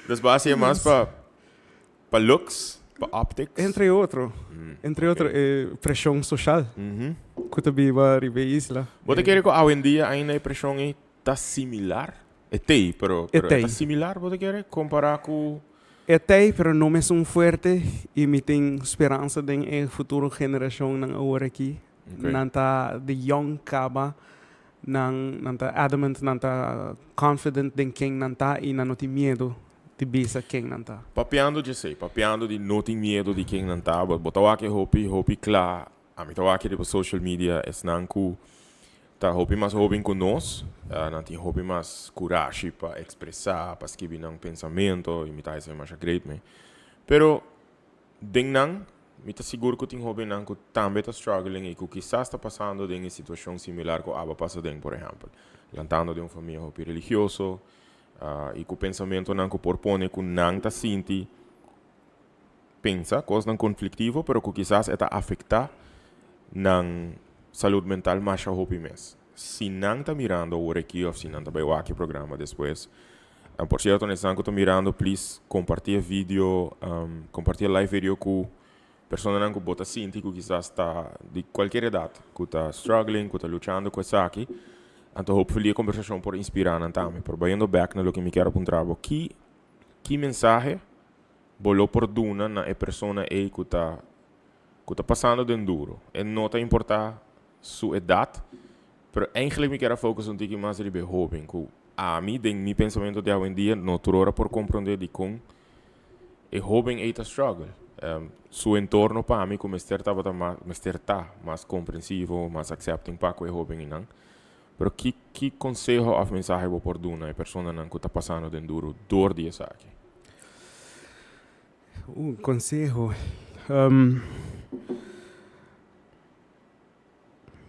Dus bo a haci e mas pa Pa looks? Pa optics? Entre otro. Entre otro e presion social cu ta biba riba e isla. Bo ta kere cu awendia ainda e presion ei ta similar? E t'ei, pero E pero e t'ei. ta similar bo ta kere compara cu. E t'ei, pero no mesun fuerte y mi tin speransa den e futuro generacionnan awor aki. Nan ta di young caba, nan nan ta adamant, nan ta confident den ken nan ta y nan no tin miedo di bisa ken nan ta. Papiando djesei, papiando di no tin miedo di ken nan ta, bo bo ta wak e hopi hopi kla, ami ta wak riba social media esnan ku ta hopi mas hoben ku nos, nan tin hopi mas kurashi pa ekspresá, pa skibi nan pensamento y mi ta hesei masha great me. Pero den nan mi ta sigur ku tin hobennan ku tambe ta struggling y ku kisas ta pasando den e situashon similar ku abo a pasa den, por ehèmpel, lantando den un famia hopi religioso, I ku pensamentonan ku por pone ku nan ta sinti pensa kosnan konfliktivo, pero ku kisas e ta afektá nan salud mental masha hopi mes. Si nan ta mirando awor aki òf si nan ta bai wak e programa despues. Por sierto, esnan ku ta mirando, please kompartí e video, kompartí e live video ku personanan ku bo ta sinti ku kisas ta di kualkier edat ku ta struggling, ku ta luchando ku esaki. Anto hopefully e kombersashon por inspirá nan tambe. Pero bayendo bèk na loke mi kier a puntra bo, ki ki mensahe bo lo por duna na e persona ei ku ta ku ta pasando den duro? E no ta importá su edat, pero eigenlijk mi kier a focus un tiki mas riba e hoben ku ami den mi pensamentu di awendia no tur ora por komprondé dikon E hoben ei ta struggle. Su entorno pa mi ku mester tabata mas, mester ta mas komprensivo, mas accepting pa ku e hoben einan. Pero ki ki konseho òf mensahe bo por duna e personanan ku ta pasando den duru dor di esaki? Un konseho?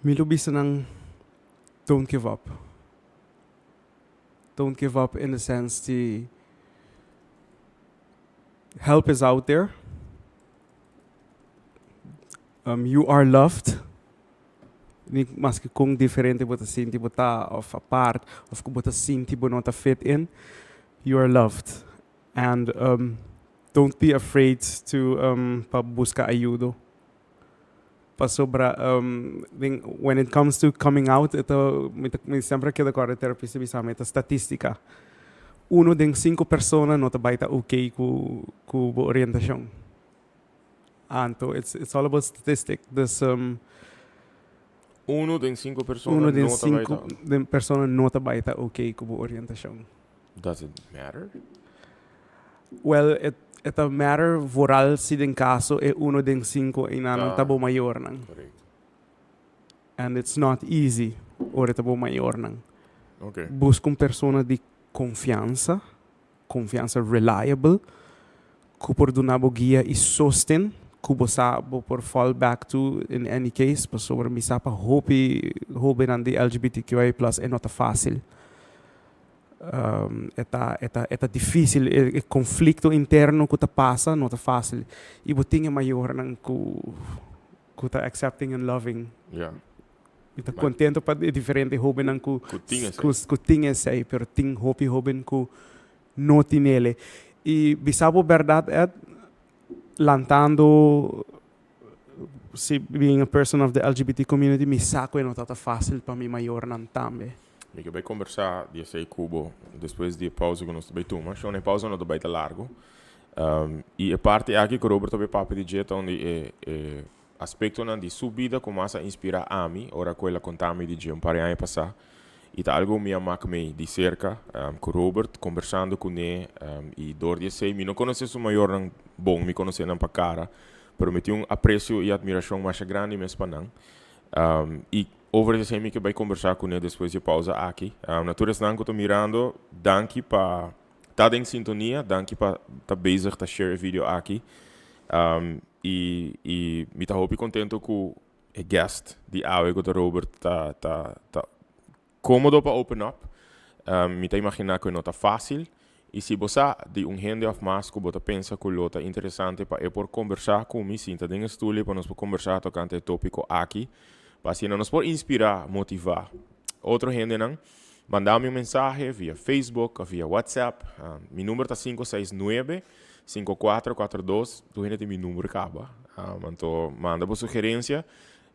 Mi lo bisa nan don't give up. Don't give up in the sense di help is out there. Um, you are loved. Ni maske kon diferente bo ta sinti bo ta of apart of ku bo ta sinti bo no ta fit in, you are loved. And um, don't be afraid to um, pa buska ayudo. Pasobra den when it comes to coming out e ta mi ta mi semper a keda kòrda e terapista bisa mi e ta statistica. Uno den sinku persona no ta bai ta okay ku ku bo orientashon. Anto it's it's all about statistic dus Uno den sinku persona uno den no ta bai sinku ta. den persona no ta bai ta okay ku bo orientashon. Does it matter? Well, e e ta matter vooral si den caso e uno den cinco enanan ta bo mayornan. Correcto. And it's not easy ora e ta bo mayornan. Okay. Busca un persona di confiansa, confiansa reliable, cu por duna bo guia y sosten cu bo sa bo por fall back to in any case, pasobra mi sa pa hopi hobennan di LGBTQIA plus e no ta facil. E ta e ta e ta difícil e e conflicto interno cu ta pasa no ta fácil y bo tin e mayornan cu cu ta accepting and loving. Mi ta contento pa e diferente hobennan cu Cu tin esey. cu cu tin esey pero tin hopi hoben cu no tinele. Y bisa bo berdad Ed lantando si being a person of the LGBT community mi sa cu e no ta ta fácil pa mi mayornan tambe. Mi ke bai kombersá di esei ku bo despues di e pausa ku nos ta bai tuma. Shon, e pausa no ta bai ta largu. I e parti aki ku Robert ta bai papia di dje ta un di e e aspektonan di su bida ku mas a inspirá ami ora ku el a konta mi di dje un par di aña pasá. I ta algu mi a mak mei di serka ku Robert, kombersando kuné. I dor di esei mi no konosé su mayornan bon, mi konosé nan pa kara, pero mi tin un apresio i atmirashon masha grandi mes pa nan. I. Over esei mi ke bai kombersá kuné despues di e pausa aki. Na tur esnan ku ta mirando, danki pa ta den sintonia, danki pa ta bezig ta share e video aki. I i mi ta hopi kontento ku e guest di awe ku ta Robert ta ta ta Komodo pa open up? Mi ta imaginá ku e no ta fásil. I si bo sa di un hende òf mas ku bo ta pensa ku lo ta interesante pa e por kombersá ku mi, sinta den e stul ei pa nos por kombersá tokante e tópiko aki, pa asina nos por inspirá, motivá otro hendenan, manda mi un mensahe via Facebook òf via WhatsApp. Mi number ta 569 5442. Tur hende tin mi number kaba. Anto manda bo sugerensia.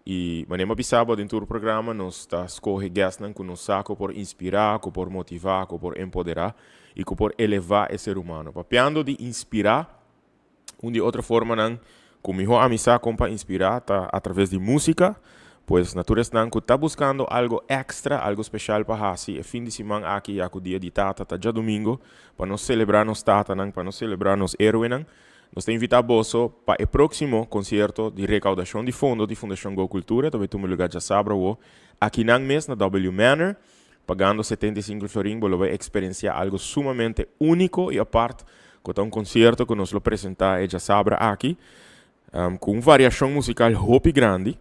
I manera mi a bisa bo den tur programa nos ta skohe guestnan ku nos sa ku por inspirá, ku por motivá, ku por empoderá i ku por elevá e ser humano. Papiando di inspirá, un di e otro formanan ku mihó ami sa kon pa inspirá ta atraves di músika. Pues na tur esnan ku ta buskando algo èkstra, algo speshal pa hasi e fin di siman aki ya ku Dia di Tata ta djadumingu, pa nos selebrá nos tatanan, pa nos selebrá nos héroenan, Nos ta invitá boso pa e próksimo konsierto di rekaudashon di fondo di Fundashon Go Kultura ta bai tuma lugá djasabra awo akinan mes na W Manor. Pagando 75 florin bo lo bai eksperensiá algo sumamente úniko i apart ku ta un konsierto ku nos lo presentá e djasabra aki ku un variashon musikal hopi grandi.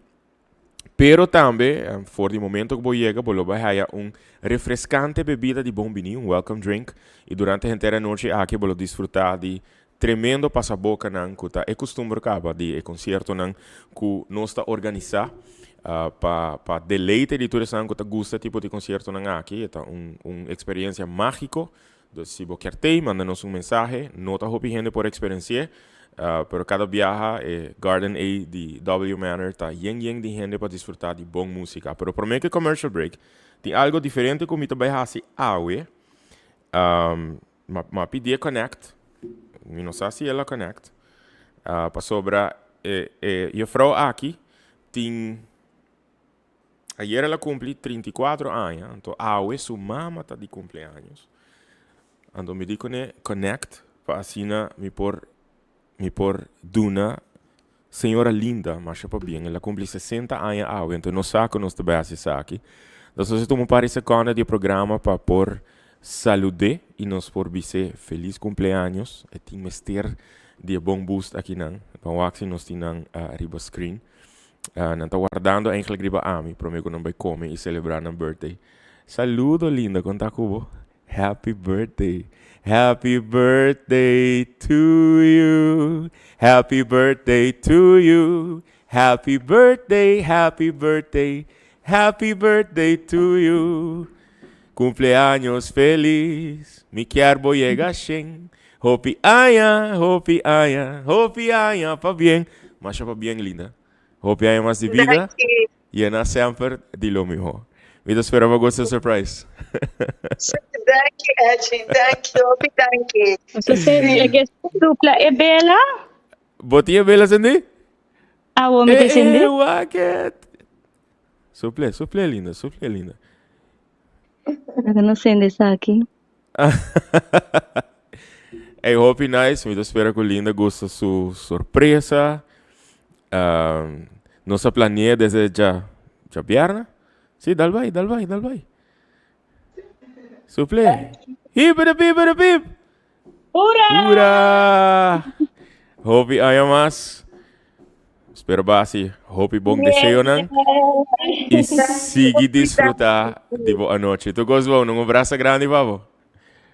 Pero tambe, for di momento ku bo yega, bo lo bai haya un refreskante bebida di bon bini, un welcome drink, i durante henter e anochi aki bo lo disfrutá di tremendo pasabokanan ku ta e kustumber kaba di e konsiertonan ku nos ta organisá pa pa deleite di tur esnan ku ta gusta e tipo di konsiertonan aki. E ta un un eksperensia mágiko. Dus si bo kier tei, manda nos un mensahe. No ta hopi hende por eksperensi'é, pero kada biaha e garden ei di W Manor ta yen yen di hende pa disfrutá di bon músika. Pero promé ku e commercial break, tin algo diferente ku mi ta bai hasi awe. Mi a pidié connect, mi no sa si el a connect, pasobra e e jefrou aki tin. Ayer el a cumpli 34 aña, anto awe su mama ta di cumpleaños. Anto mi di cune connect pa asina mi por mi por duna señora Linda masha pabien. El a cumpli 60 aña awe, anto no sa cu nos ta bay haci esaki. Nos a tuma un par di seconda di e programa pa por salud'é y nos por bis'é feliz cumpleaños. E tin mester di e bon boost akinan. Ban wak si nos tin nan riba screen. Nan ta wardando eigenlijk riba ami prome ku nan bai kome i selebrá nan birthday. Saludo Linda, kon ta ku bo? Happy birthday, happy birthday to you, happy birthday to you, happy birthday, happy birthday, happy birthday to you. Cumpleaños feliz, mi kier bo yega shen. Hopi aña, hopi aña, hopi aña pabien. Masha pabien Linda. Hopi aña mas di vida. Yena semper di lo miho. Mi ta spera pa gosta e surprise. Danki Edwin, danki, hopi danki. Bo sende e ke supla e bela? Bo tin e bela sende? Awo mi ta sende. Eh, wak it. Suple, suple Linda, suple Linda. Laga nos sende esaki. Ey, hopi nice. Mi ta spera ku Linda gusta su sorpresa. Um, nos a planeé desde dja, dja bierna. Sí, dal bai, dal bai, dal bai. Suple. Hip, hip, hip, hip. Hurra! Hurra! Hopi aña mas. Spero basi hopi bon deseonan y sigui disfruta di bo anochi. Tu cos bon, un abrazo grandi pa bo.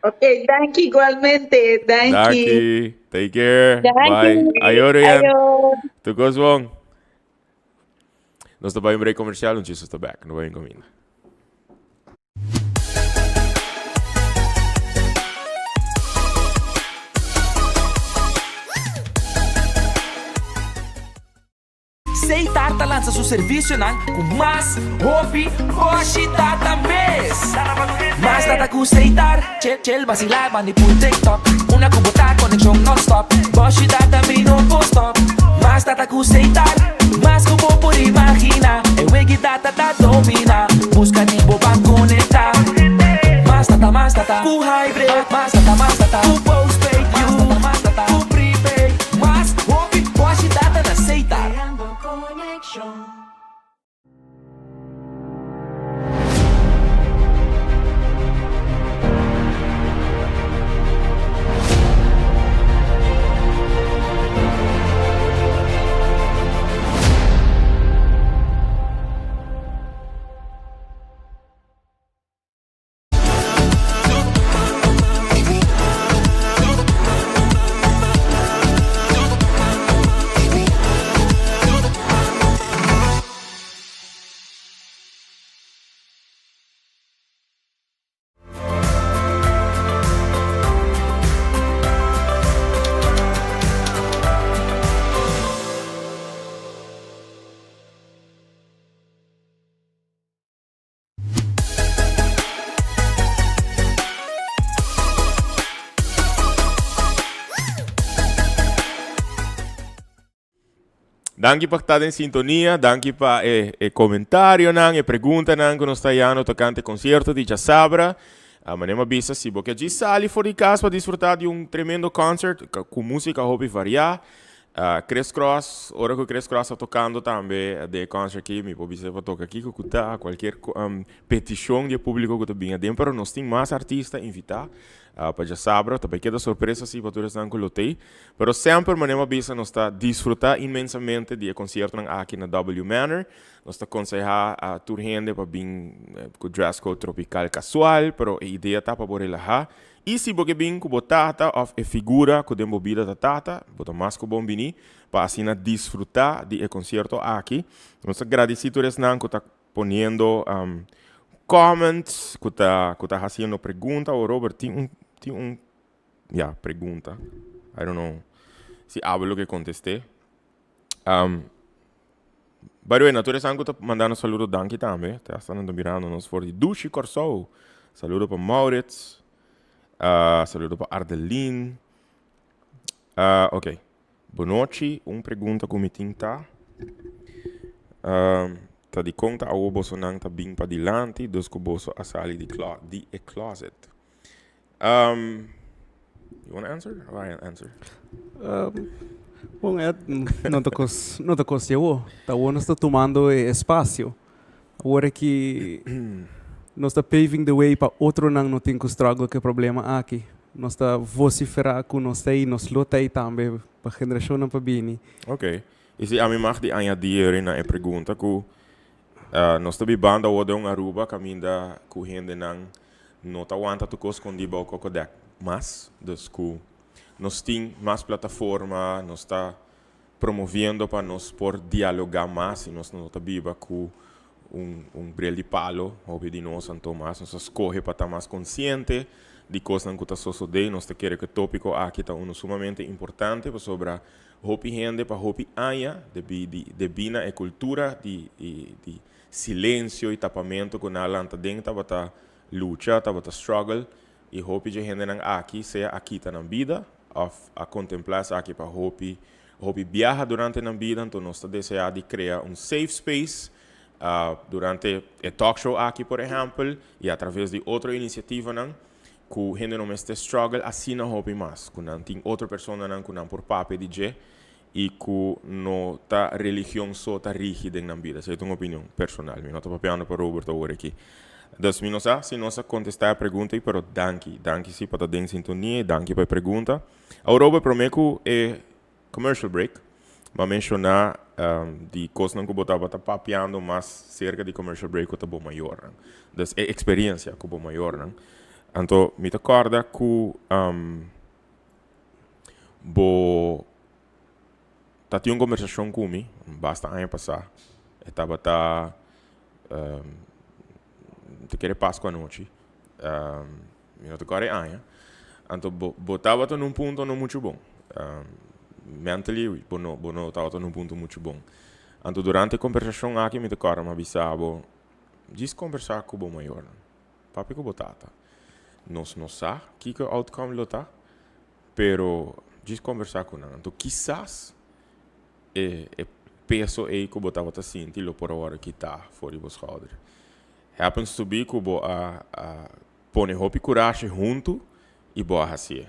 Ok, danki igualmente. Danki. Danki. Take care. Danki. Bye. Ayo, Rian. Ayo. Tu cos bon. Nos ta bai un break comercial, un chisto ta back. No bai encominda. Seitar ta lansa su servisionan ku mas hopi boshi data mes. Mas data ku Seitar, chel chel basilá bandi pul TikTok. Una ku bo ta konekshon nònstòp, boshi data mi no por stòp. Mas data ku Seitar, mas ku bo por imaginá. E wegi data ta dominá, buska di bo ban konektá. Mas data, mas data ku hybrid, mas data, mas data ku postpaid, mas data, mas data ku prepaid. Mas hopi boshi data na Seitar. Creando conexión. Danki pa ta den sintonia, danki pa e comentarionan, e preguntanan ku nos ta hayando tokante konsierto di djasabra. Manera mi a bisa, si bo ke djis sali for di kas pa disfrutá di un tremendo concert ku músika hopi variá, Chris Cross, ora ku Chris Cross ta tokando tambe den e concert aki, mi por bisa pa toka kiko ku ta, kualkier petishon di e públiko ku ta bin aden, pero nos tin mas artista invitá pa djasabra, ta bai keda sorpresa si pa tur esnan ku lo t'ei. Pero semper manera mi a bisa nos ta disfrutá inmensamente di e konsiertonan aki na W Manor. Nos ta konsehá tur hende pa bin ku dress code tropical kasual, pero e idea ta pa bo relahá. I si bo ke bin ku bo tata òf e figura ku den bo bida ta tata, bo ta mas ku bon bini pa asina disfrutá di e konsierto aki. Nos ta gradisí tur esnan ku ta poniendo comments, ku ta hasiendo pregunta. O Robert, tin un, ya, pregunta. I don't know si abo lo ke kontest'é. By the way, na tur esnan ku ta manda nos saludo, danki tambe. Te hasta nan ta mirando nos for di Dushi Kòrsou. Saludo pa Maurits. Saludo pa Ardeline. Ok. Bonochi, un pregunta ku mi tin ta. Ta di kon ta awo bosonan ta bin padilanti, dus ku boso a sali di e closet? You wanna answer or I answer? Bon, Ed, no ta kos di awo. Ta awo nos ta tumando e espasio. Awor aki nos ta paving the way pa otronan no tin ku struggle ku e problema aki. Nos ta vosiferá ku nos ta ei, nos lo ta ei tambe pa generashonnan pa bini. Ok. I si ami mag di añadí na e pregunta ku nos ta bibando awo den un Aruba kaminda ku hendenan no ta wanta tur kos skondí bou kokodèk mas. Dus ku nos tin mas plataforma, nos ta promoviendo pa nos por dialogá mas i nos no ta biba ku un bril di palo, hopi di nos anto mas nos a skohe pa ta mas konsiente di kosnan ku ta sosodé i nos ta kere ku e tópiko aki ta unu sumamente importante pasobra hopi hende pa hopi aña debí di debí na e kultura di silensio i tapamentu ku nan a lanta den tabata lucha, tabata struggle i hopi dje hendenan aki sea a kita nan bida òf a kontemplá esaki pa hopi hopi biaha durante nan bida. Anto nos ta deseá di krea un safe space durante e talk show aki, por ehèmpel, i atraves di otro inisiativanan ku hende no mester struggle asina hopi mas, ku nan tin otro personanan ku nan por papia di dje i ku no ta religion so ta rigi den nan bida. Esei ta un opinion personal. Mi no ta papiando pa Robert awor aki. Dus mi no sa si nos a kontestá e pregunta ei, pero danki. Danki si pa ta den sintonia i danki pa e pregunta. Awor Robert, promé ku e commercial break, mi a menshoná di kosnan ku bo tabata papiando mas serka di commercial break ku ta bo mayornan. Dus e eksperensia ku bo mayornan. Anto mi ta kòrda ku bo ta tin un kombersashon ku mi basta aña pasá. E tabata, mi ta kere Pasku anochi, mi no ta kòrda e aña. Anto bo tabata na un punto no muchu bon. Mentally bo no tabata na un punto muchu bon. Anto durante e kombersashon aki mi ta kòrda mi a bisa bo, djis kombersá ku bo mayornan. Papia ku bo tata. Nos no sa kiko e outcome lo ta, pero djis kombersá ku nan. Anto kisas e peso ei ku bo tabata sinti lo por a wòrdu kitá for di bo skouder. Happens to be ku bo a pone hopi kurashi huntu i bo a hasié.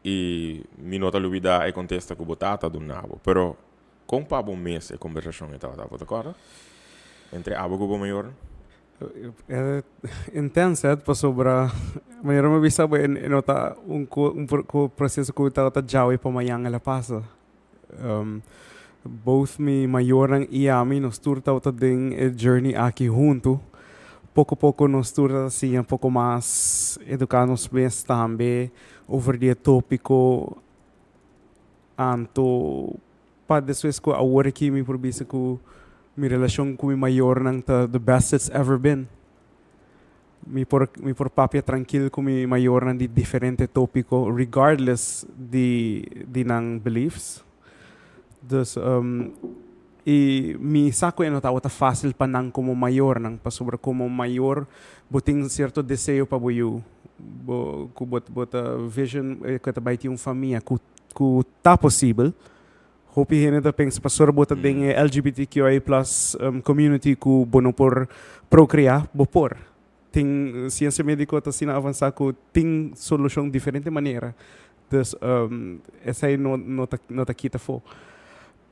I mi no ta lubidá e kontesta ku bo tata a duna bo. Pero kon pa bo mes e kombersashon ei tabata? Bo ta kòrda? Entre abo ku bo mayornan? E intenso, eh, pasobra manera mi a bisa bo e no ta un proceso ku tabata djawe pa mañan el a pasa. Both mi mayornan i ami nos tur tabata den e journey aki huntu. Poko poko nos tur ta siña poko mas eduká nos mes tambe over di e tópiko. Anto pa despues ku awor aki mi por bisa ku mi relashon ku mi mayornan ta the best it's ever been. Mi por papia trankil ku mi mayornan di diferente tópiko regardless di nan beliefs. Dus i mi sa ku e no tabata fásil pa nan komo mayornan, pasobra komo mayor bo tin sierto deseo pa bo yu, bo ku bo ta vision ku e ta bai tin un famia ku ta posibel. Hopi hende ta pensa pasobra bo ta den e LGBTQIA plus community ku bo no por procreá, bo por. Tin siensia médiko ta asina avansá ku tin solushon diferente manera. Dus esei no no ta no ta kita afó.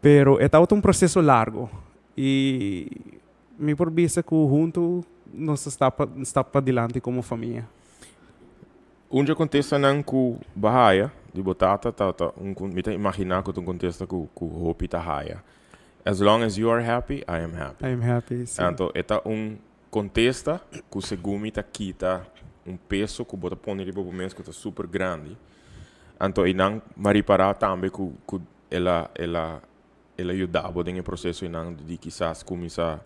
Pero e tabata un proseso largo i mi por bisa ku huntu nos ta stap stap padilanti komo famia. Un dje kontestanan ku bo haya di bo tata ta ta un ku mi ta imaginá ku ta un kontesta ku ku hopi ta haya, As long as you are happy, I am happy. I am happy, si. Anto e ta un kontesta ku segun mi ta kita un peso ku bo ta pone riba bo mes ku ta super grandi. Anto einan mi a ripará tambe ku ku el a el a el a yuda bo den e proseso einan di kisas kuminsá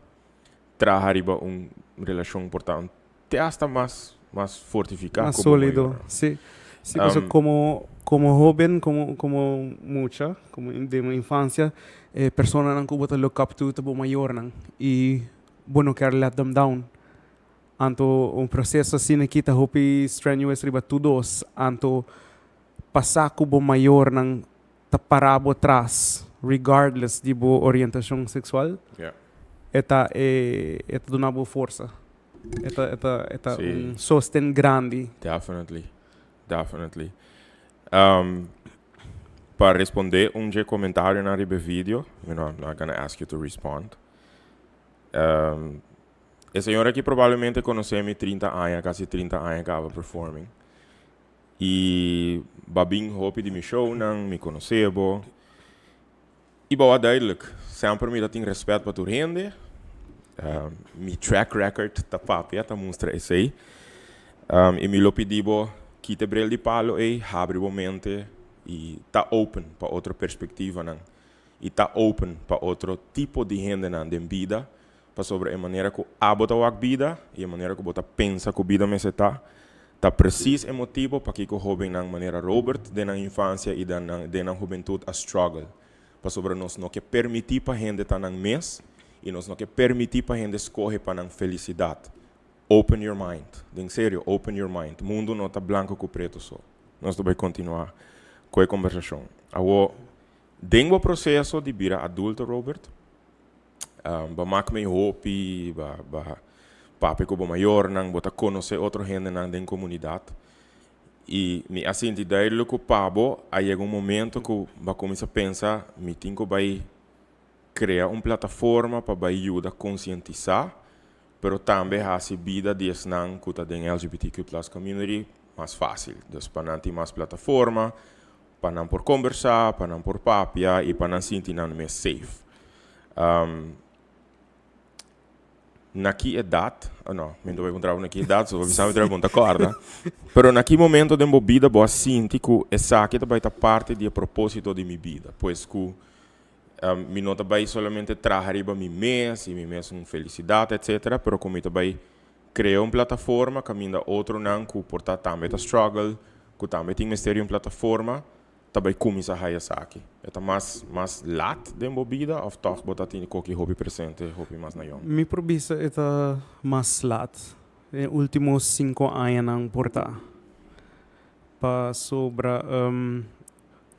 traha riba un relashon por ta te hasta mas mas fortifica Mas solido, si. Si, pasobra como como hoben, como como mucha, como den bo infancia, e personanan cu bo ta look up to ta bo mayornan y bo no kier let them down. Anto un proceso asina aki ta hopi strenuous riba tur dos. Anto pasa cu bo mayornan ta para bo tras regardless di bo orientacion sexual, e ta e ta duna bo forsa. E ta e ta e ta un sosten grandi. Definitely, definitely. Pa responde un dje comentarionan riba e video, you know, I'm not gonna ask you to respond. E señor aki probablemente conoce mi 30 aña, casi 30 aña caba performing. Y ba bin hopi di mi shownan, mi conoce bo. Y bo a duidelijk, semper mi ta tin respet pa tur hende. Mi track record ta papia, ta mustra esey. Y mi lo pidi bo kita e bril di palo ey, habri bo mente y ta open pa otro perspectivanan. Y ta open pa otro tipo di hendenan den bida, pasobra e manera cu abo ta wak bida y e manera cu bo ta pensa cu bida mester ta, ta precies e motibo pakico hobennan manera Robert den nan infancia y den nan den nan hubentud a struggle. Pasobra nos no ke permiti pa hende ta nan mes y nos no ke permiti pa hende scoge pa nan felicidad. Open your mind. Den serio, open your mind. Mundo no ta blanco cu preto so. Nos ta bay continua cu e conversacion. Awo, den bo proceso di bira adulto, Robert, Bo mak mei hopi, bo bo papia ku bo mayornan, bo ta konosé otro hendenan den komunidat. I mi a sinti duidelijk ku pa bo a yega un momento ku bo a kuminsá pensa, mi tin ku bai krea un plataforma pa bai yuda konsientisá, pero tambe hasi bida di esnan ku ta den LGBTQ plus community mas fásil. Dus pa nan tin mas plataforma, pa nan por kombersá, pa nan por papia i pa nan sinti nan mes safe. Na ki edat, oh no, mi no ta bai puntra bo na ki edat, so bo bisa mi ta bai punta kòrda, pero na ki momento den bo bida bo a sinti ku esaki ta bai ta parti di e propósito di mi bida? Pues ku mi no ta bai solamente traha riba mi mes i mi mesun felisidat etcetera, pero ku mi ta bai Crea un plataforma caminda otronan cu por ta tambe ta struggle, cu tambe tin mester di un plataforma, ta bay cuminsa haya esaki. E ta mas mas laat den bo bida of toch bo ta tin koki hopi presente hopi mas na yong? Mi por bisa e ta mas laat. Den e ultimo cinco añanan por ta. Pasobra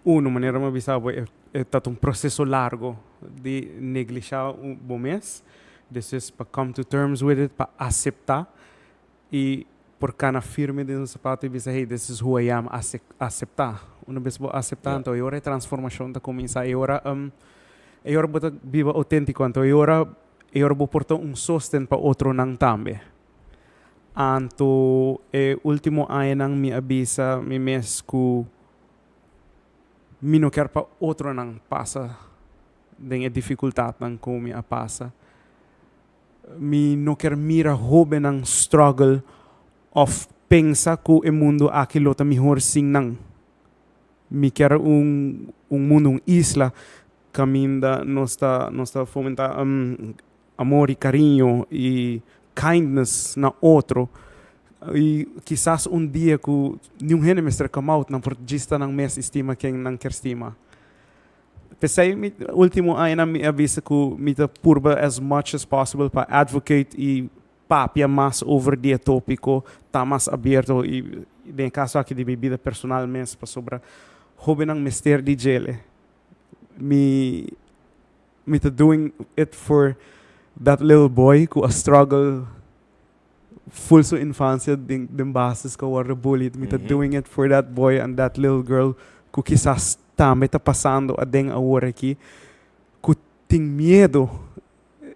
uno, manera mi a bisa bo, e ta un proceso largo di neglisha bo mes, despues pa come to terms with it, pa acepta y por cana firme den su zapato y bisa hey, this is who I am, acepta. Una bes bo acepta anto e ora e transformacion ta cuminsa, e ora e ora bo ta biba autentico, anto e ora e ora bo por ta un sosten pa otronan tambe. Anto e ultimo añanan mi a bisa mi mes cu mi no kier pa otronan pasa den e dificultadnan cu mi a pasa. Mi no kier mira hobennan struggle of pensa cu e mundo aki lo ta mihor sin nan. Mi kier un un mundo, un isla caminda nos ta nos ta fomenta amor y cariño y kindness na otro y kisas un dia cu niun hende mester come out nan por djis ta nan mes y stima ken nan kier stima. P'esey mi ultimo añanan mi a bisa cu mi ta purba as much as possible pa advocate y papia mas over di e topico, ta mas abierto y den e caso aki di mi bida personal mes pasobra hobennan mester di djele. Mi mi ta doing it for that little boy ku a struggle full su infancia den den basis ku a wòrdu bullied. Mi ta doing it for that boy and that little girl ku kisas tambe ta pasando aden awor aki ku tin miedo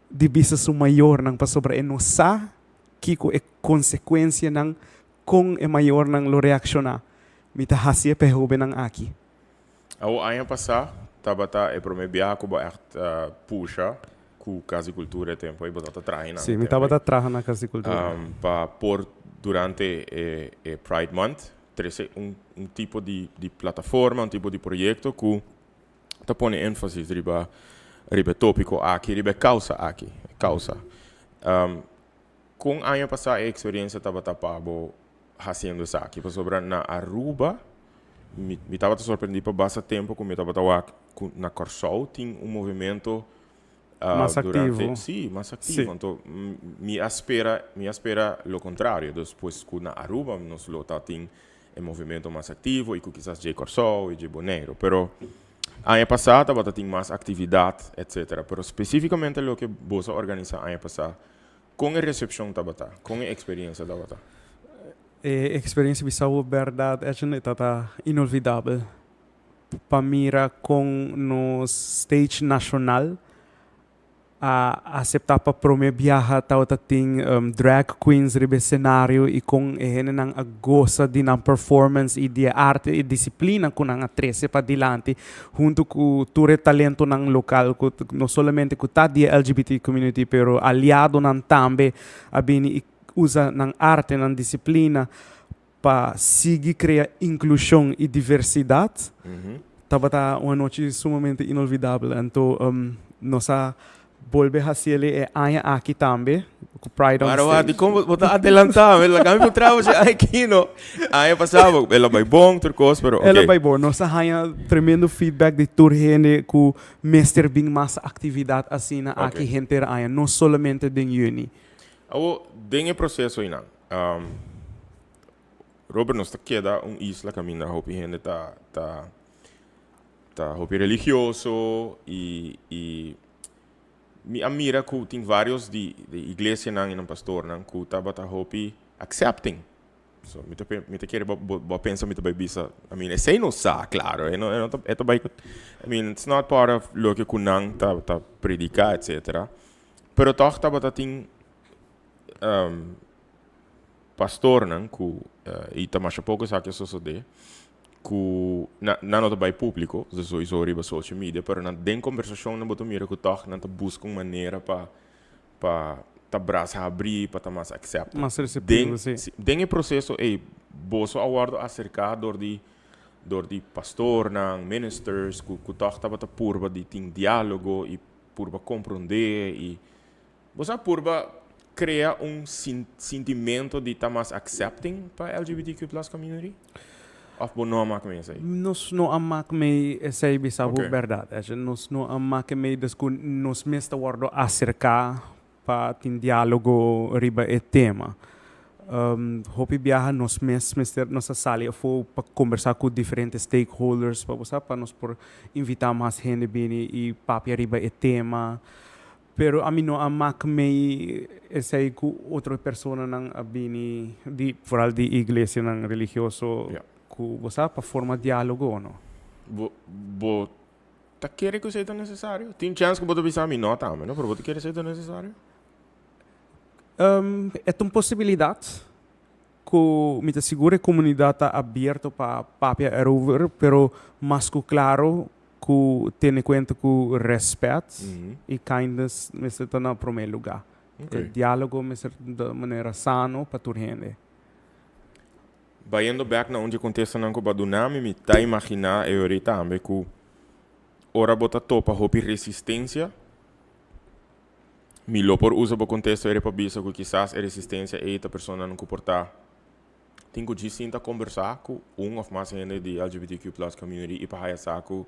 di bisa su mayornan pasobra e no sa kiko e konsekuensianan kon e mayornan lo reakshoná. Mi ta hasié pa e hóbennan aki. Awo aña pasá tabata e promé biaha ku bo ègt pusha ku Kas di Kultura e tempu ei, bo tabata traha einan Sí, mi tabata traha na Kas di Kultura. Pa por durante e e Pride Month trese un un tipo di di plataforma, un tipo di proyekto ku ta pone énfasis riba riba e tópiko aki, riba e kousa aki, e kousa. Kon aña pasá e eksperensia tabata pa bo hasiendo esaki? Pasobra na Aruba mi mi tabata sorprendí pa basta tempu ku mi tabata wak ku na Kòrsou tin un movimento Mas durante aktivo. sí, mas aktivo. Sí. Anto mi a spera mi a spera lo kontrario. Dus pues ku na Aruba nos lo ta tin e movimento mas aktivo i ku kisas dje Kòrsou i dje Boneiru. Pero aña pasá tabata tin mas aktividat etcetera. Pero spesífikamente loke boso a organisá aña pasá, Kon e recepcion tabata? Kon e experiencia tabata? E experiencia bisa bo berdad Edjean e tata inolvidabel. Pa mira kon nos stage nacional a acepta pa prome biaha tabata tin drag queens riba e scenario y kon e hendenan a gosa di nan performance y di e arte y disciplina cu nan a trece padilanti hunto cu tur e talentonan local cu no solamente cu ta di e LGBT community pero aliadonan tambe a bini y usa nan arte, nan disciplina pa sigui crea inclusion y diversidad. Tabata un anochi sumamente inolvidabel. Anto nos a Bolbe haciele e aña aki tambe cu Pride on Mara wak, Stage. dikon bo ta adelantá? Mi laga mi puntra bo si aki no. Aña pasá bo el a bai bon tur kos, pero El a oké. bai bon. Nos a haña tremendo feedback di tur hende cu mester bin mas actividad asina aki Oké. henter aña, no solamente den juni. Awo, den e proceso einan, Robert, nos ta keda un isla kaminda hopi hende ta ta Ta hopi religioso y y mi a mira cu tin varios di di iglesianan y nan pastornan cu tabata hopi accepting. So mi ta mi ta kere bo bo a pensa mi ta bay bisa, I mean esey no sa claro, e no e no ta e ta bay I mean it's not part of loke cu nan ta ta predica etcetera. Pero tog tabata tin pastornan cu y ta masha poco esaki a sosode cu nan nan no ta bay publico, dus sowieso riba social media, pero nan den conversacionnan bo ta mira cu tog nan ta busca un manera pa pa ta brasa habri, pa ta mas accepting. Mas receptivo, Den si. si, den e proceso ey boso a wordo acerca door di door di pastornan, ministers cu cu tog tabata purba di tin dialogo y purba compronde y Bo sa purba crea un sintimento di ta mas accepting pa LGBTQ plus community? Of bo no a mak mee esey? Nos no a mak mee esey bisa bo berdad. Nos no a mak mee des cu nos mes ta wordo acerca pa tin dialogo riba e tema. Hopi biaha nos mes mester nos a sali afo pa combersa cu diferente stakeholders pa bo sa pa nos por invita mas hende bini y papia riba e tema. Pero ami no a mak mei esei ku otro personanan a bini di, foral di iglesianan religioso ku bo sa pa forma dialogo o no. Bo bo ta kere ku esei ta nesesario? Tin chèns ku bo ta bisa mi no tambe no, pero bo ta kere esei ta nesesario? E ta un posibilidat ku mi ta sigur e komunidat ta abierto pa papia erover, pero mas ku klaro Ku tene kuenta ku rèspèt i kindness mester ta na promé lugá. E diálogo mester ta di manera sano pa tur hende. Bayendo bèk na un dje kontestanan ku bo a duna mi, mi ta imaginá e ora ei tambe ku ora bo ta topa hopi resistensia, mi lo por usa bo kontesta ora ei pa bisa ku kisas e resistensia ei ta personanan ku por ta Tin ku djis sinta kombersá ku un òf mas hende di LGBTQ plus community i pa haya sa ku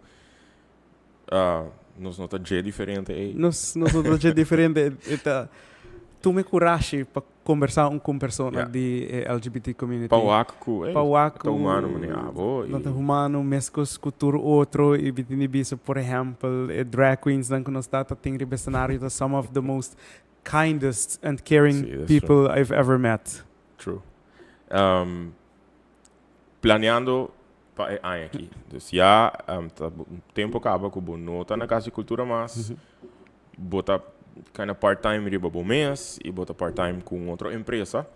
nos no ta dje diferente ei. Nos no ta dje diferente. E ta. Tuma e kurashi pa kombersá un ku un persona di e LGBT community. Pa wak ku, Pa wak ta humano manera abo. Nan ta humano meskos ku tur otro i mi tin di bisa por ehèmpel e drag queens nan ku nos ta tin riba e senario ta some of the most kindest and caring people I've ever met. True. Planeando pa e aña aki. Dus ya ta un tempo kaba ku bo no ta na Kas di Kultura mas. Bo ta kinda part time riba bo mes y bo ta part time cu un otro empresa.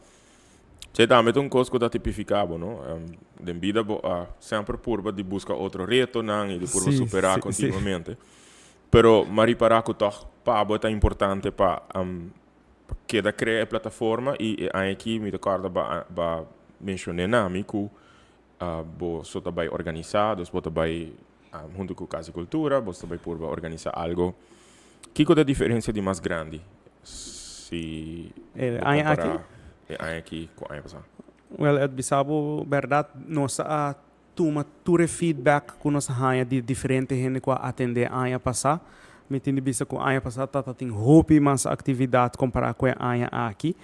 Esey tambe ta un cos cu ta tipifica bo, no? Den bida bo a semper purba di busca otro retonan y di purba supera continuamente. Pero m'a ripara cu tog pa bo ta importante pa pa keda crea e plataforma y e aña aki mi ta corda ba ba mencione na mi cu Bo so ta bai organisá, dus bo ta bai huntu ku Kas di Kultura, bo ta bai purba organisá algo. Kiko ta e diferensia di mas grandi si E bo aña aki? kompará e aña aki ku aña pasá? Wèl, Ed, bisa bo bèrdat, nos a tuma tur e feedback ku nos a haña di diferente hende ku a atendé aña pasá. Mi tin di bisa ku aña pasá tabatin hopi mas aktividat kompará ku e aña aki.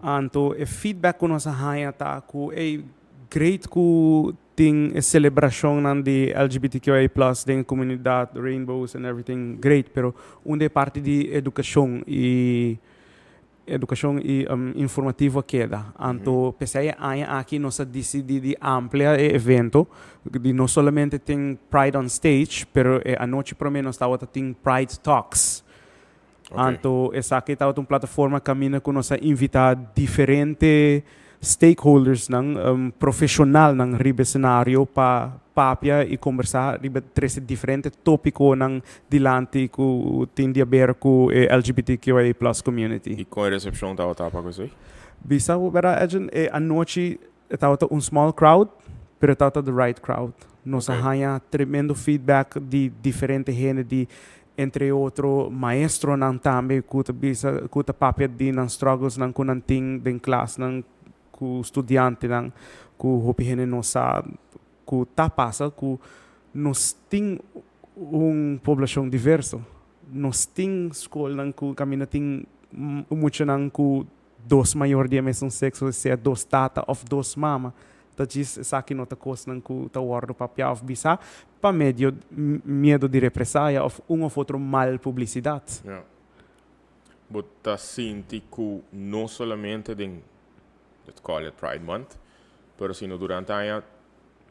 Anto e feedback ku nos a haña ta ku ey great ku tin e selebrashonnan di LGBTQIA plus den e komunidat, rainbows and everything, great, pero unda e parti di edukashon i edukashon i informativo a keda. Anto p'esei e aña aki nos a disidí di amplia e evento, di no solamente tin Pride on Stage, pero e anochi promé nos tabata tin Pride Talks. Anto esaki tabata un plataforma kaminda ku nos a invitá diferente stakeholdersnan, profeshonalnan riba e senario pa papia i kombersá riba trese diferente tópikonan dilanti ku tin di aber ku e LGBTQIA plus community. I kon e resepshon tabata pa ku esei? Bisa bo bèrdat Edjean, e anochi e tabata un small crowd, pero e tabata the right crowd. Nos a haña tremendo feedback di diferente hende di Entre otro maestronan tambe ku ta bisa ku ta papia di nan strugglesnan ku nan tin den klasnan ku studiantenan ku hopi hende no sa ku ta pasa ku nos tin un poblashon diverso. Nos tin skolnan ku kaminda tin muchanan ku dos mayor di e mesun sekso, sea dos tata òf dos mama, ta djis esaki no ta kosnan ku ta wòrdu papiá òf bisá pa medio miedu di represaya òf un òf otro mal publisidat. Ja. Bo ta sinti ku no solamente den, let's call it Pride Month, pero sino durante aña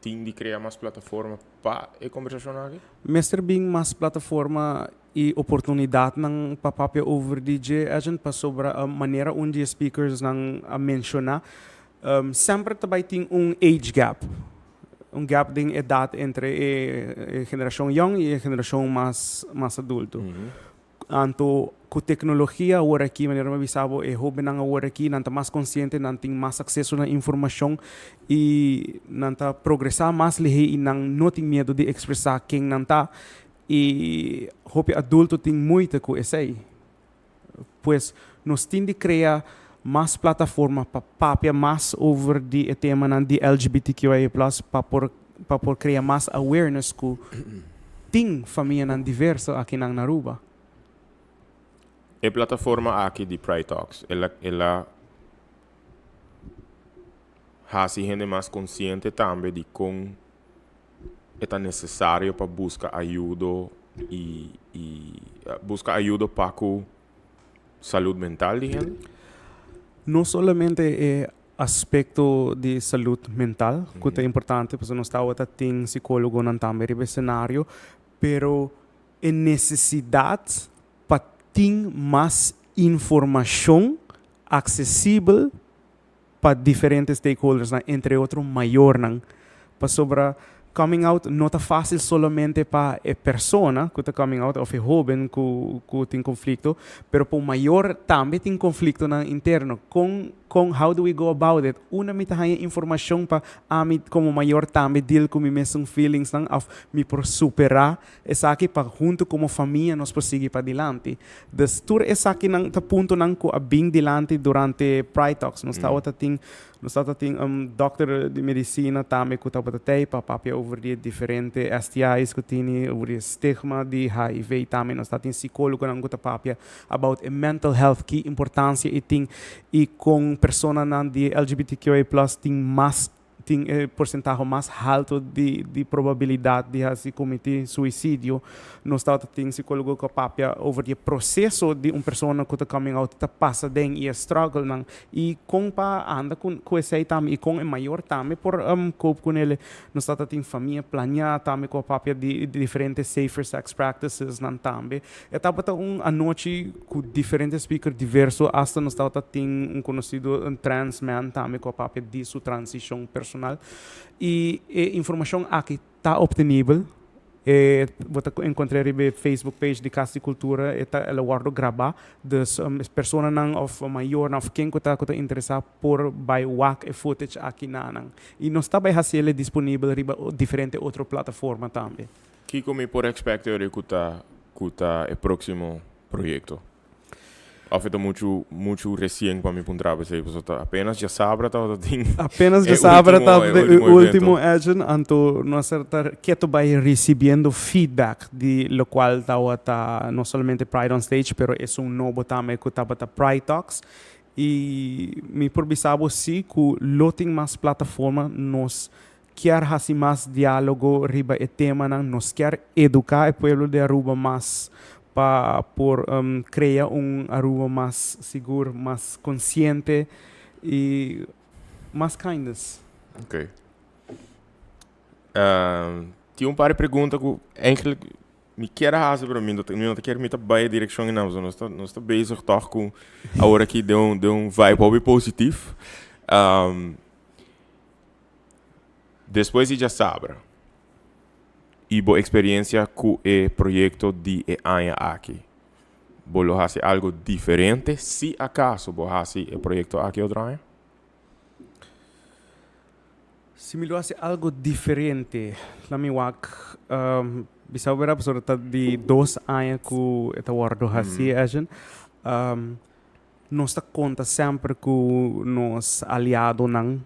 tin di krea mas plataforma pa e kombersashon aki? Mester bin mas plataforma i oportunidatnan pa papia over di dje, Edjean, pasobra manera un di e speakersnan a menshoná, semper ta bai tin un age gap, un gap den edat entre e generashon yòn i e generashon mas mas adulto. Anto ku teknologia awor aki, manera mi a bisa bo, e hóbennan awor aki nan ta mas konsiente, nan tin mas akseso na informashon i nan ta progresá mas lihé i nan no tin miedu di ekspresá ken nan ta. I hopi adulto tin moeite ku esei. Pues nos tin di krea mas plataforma pa papia mas over di e temanan di LGBTQIA plus pa por pa por krea mas awareness ku tin famianan diverso akinan na Aruba. E plataforma aki di Pride Talks el a el a hasi hende mas konsiente tambe di kon e ta necesario pa busca ayudo y y busca ayudo pa cu salud mental di hende? No solamente e aspecto di salud mental cu ta importante, pasobra nos tabata tin psicologonan tambe riba e scenario, pero e necesidad pa tin mas informacion accesibel pa diferente stakeholdersnan, entre otro mayornan, pasobra coming out no ta fácil solamente pa e persona ku ta coming out òf e hóben ku ku tin konflikto, pero pa un mayor tambe tin konfliktonan interno. Kon kon how do we go about it? Unda mi ta haña informashon pa ami komo mayor tambe deal ku mi mesun feelingsnan òf mi por superá esaki pa huntu komo famia nos por sigui padilanti. Dus tur esakinan ta puntonan ku a bin dilanti durante Pride Talks. Nos tabata tin. Nos tabata tin un dokter di medicina tambe cu tabata tey pa papia over di e diferente STI's cu tini, over di e stigma di HIV tambe. Nos tabatin psicologonan cu ta papia about e mental health, ki importancia e tin y con personanan di LGBTQIA plus tin mas tin e porsentahe mas halto di di probabilidad di haci cometi suicidio. Nos tabata tin psicologo cu a papia over di e proceso di un persona cu ta coming out ta pasa den y e strugglenan y con pa anda cu cu esey tambe y con e mayor tambe por cope cu nele. Nos tabata tin famia planea tambe cu a papia di diferente safer sex practicesnan tambe. E tabata un anochi cu diferente speaker diverso, hasta nos tabata tin un conocido un trans man tambe cu a papia di su transicion personal. Y e informacion aki ta obtenibel, e bo ta encontra riba e Facebook page di Cas di Cultura, e ta el a wordo graba, dus personanan of mayornan of ken cu ta cu ta interesa por bay wak e footage aki na nan. Y nos ta bay haciele disponibel riba diferente otro plataforma tambe. Kiko mi por expect ora ku ta ku ta e proximo proyecto? Of e ta muchu muchu recien pa mi puntra p'esei pasobra ta apenas djasabra tabata tin Apenas e djasabra ultimo tabata e e ultimo ultimo evento. Edjean, anto nos a ta keto bai ricibiendo feedback di locual tabata no solamente Pride on Stage pero esun nobo tambe cu tabata Pride Talks y mi por bisa bo si cu lo tin mas plataforma nos Kier haci mas dialogo riba e temanan, nos kier educa e pueblo di Aruba mas pa por crea un Aruba mas sigur, mas consciente y mas kindness. Ok. Tin un par di pregunta cu eigenlijk mi kier a haci pero mi no ta, mi no ta kier mi ta bay e direccion einan pasobra nos ta, nos ta bezig toch cu awor aki den un, den un vibe hopi positief. Despues di djasabra y bo experiencia cu e proyecto di e aña aki, bo lo haci algo diferente si acaso bo haci e proyecto aki otro aña? Si mi lo haci algo diferente, la mi wak bisa bo bera pasobra ta di dos aña cu e ta wordo haci, Edjean. Nos ta konta semper ku nos aliadonan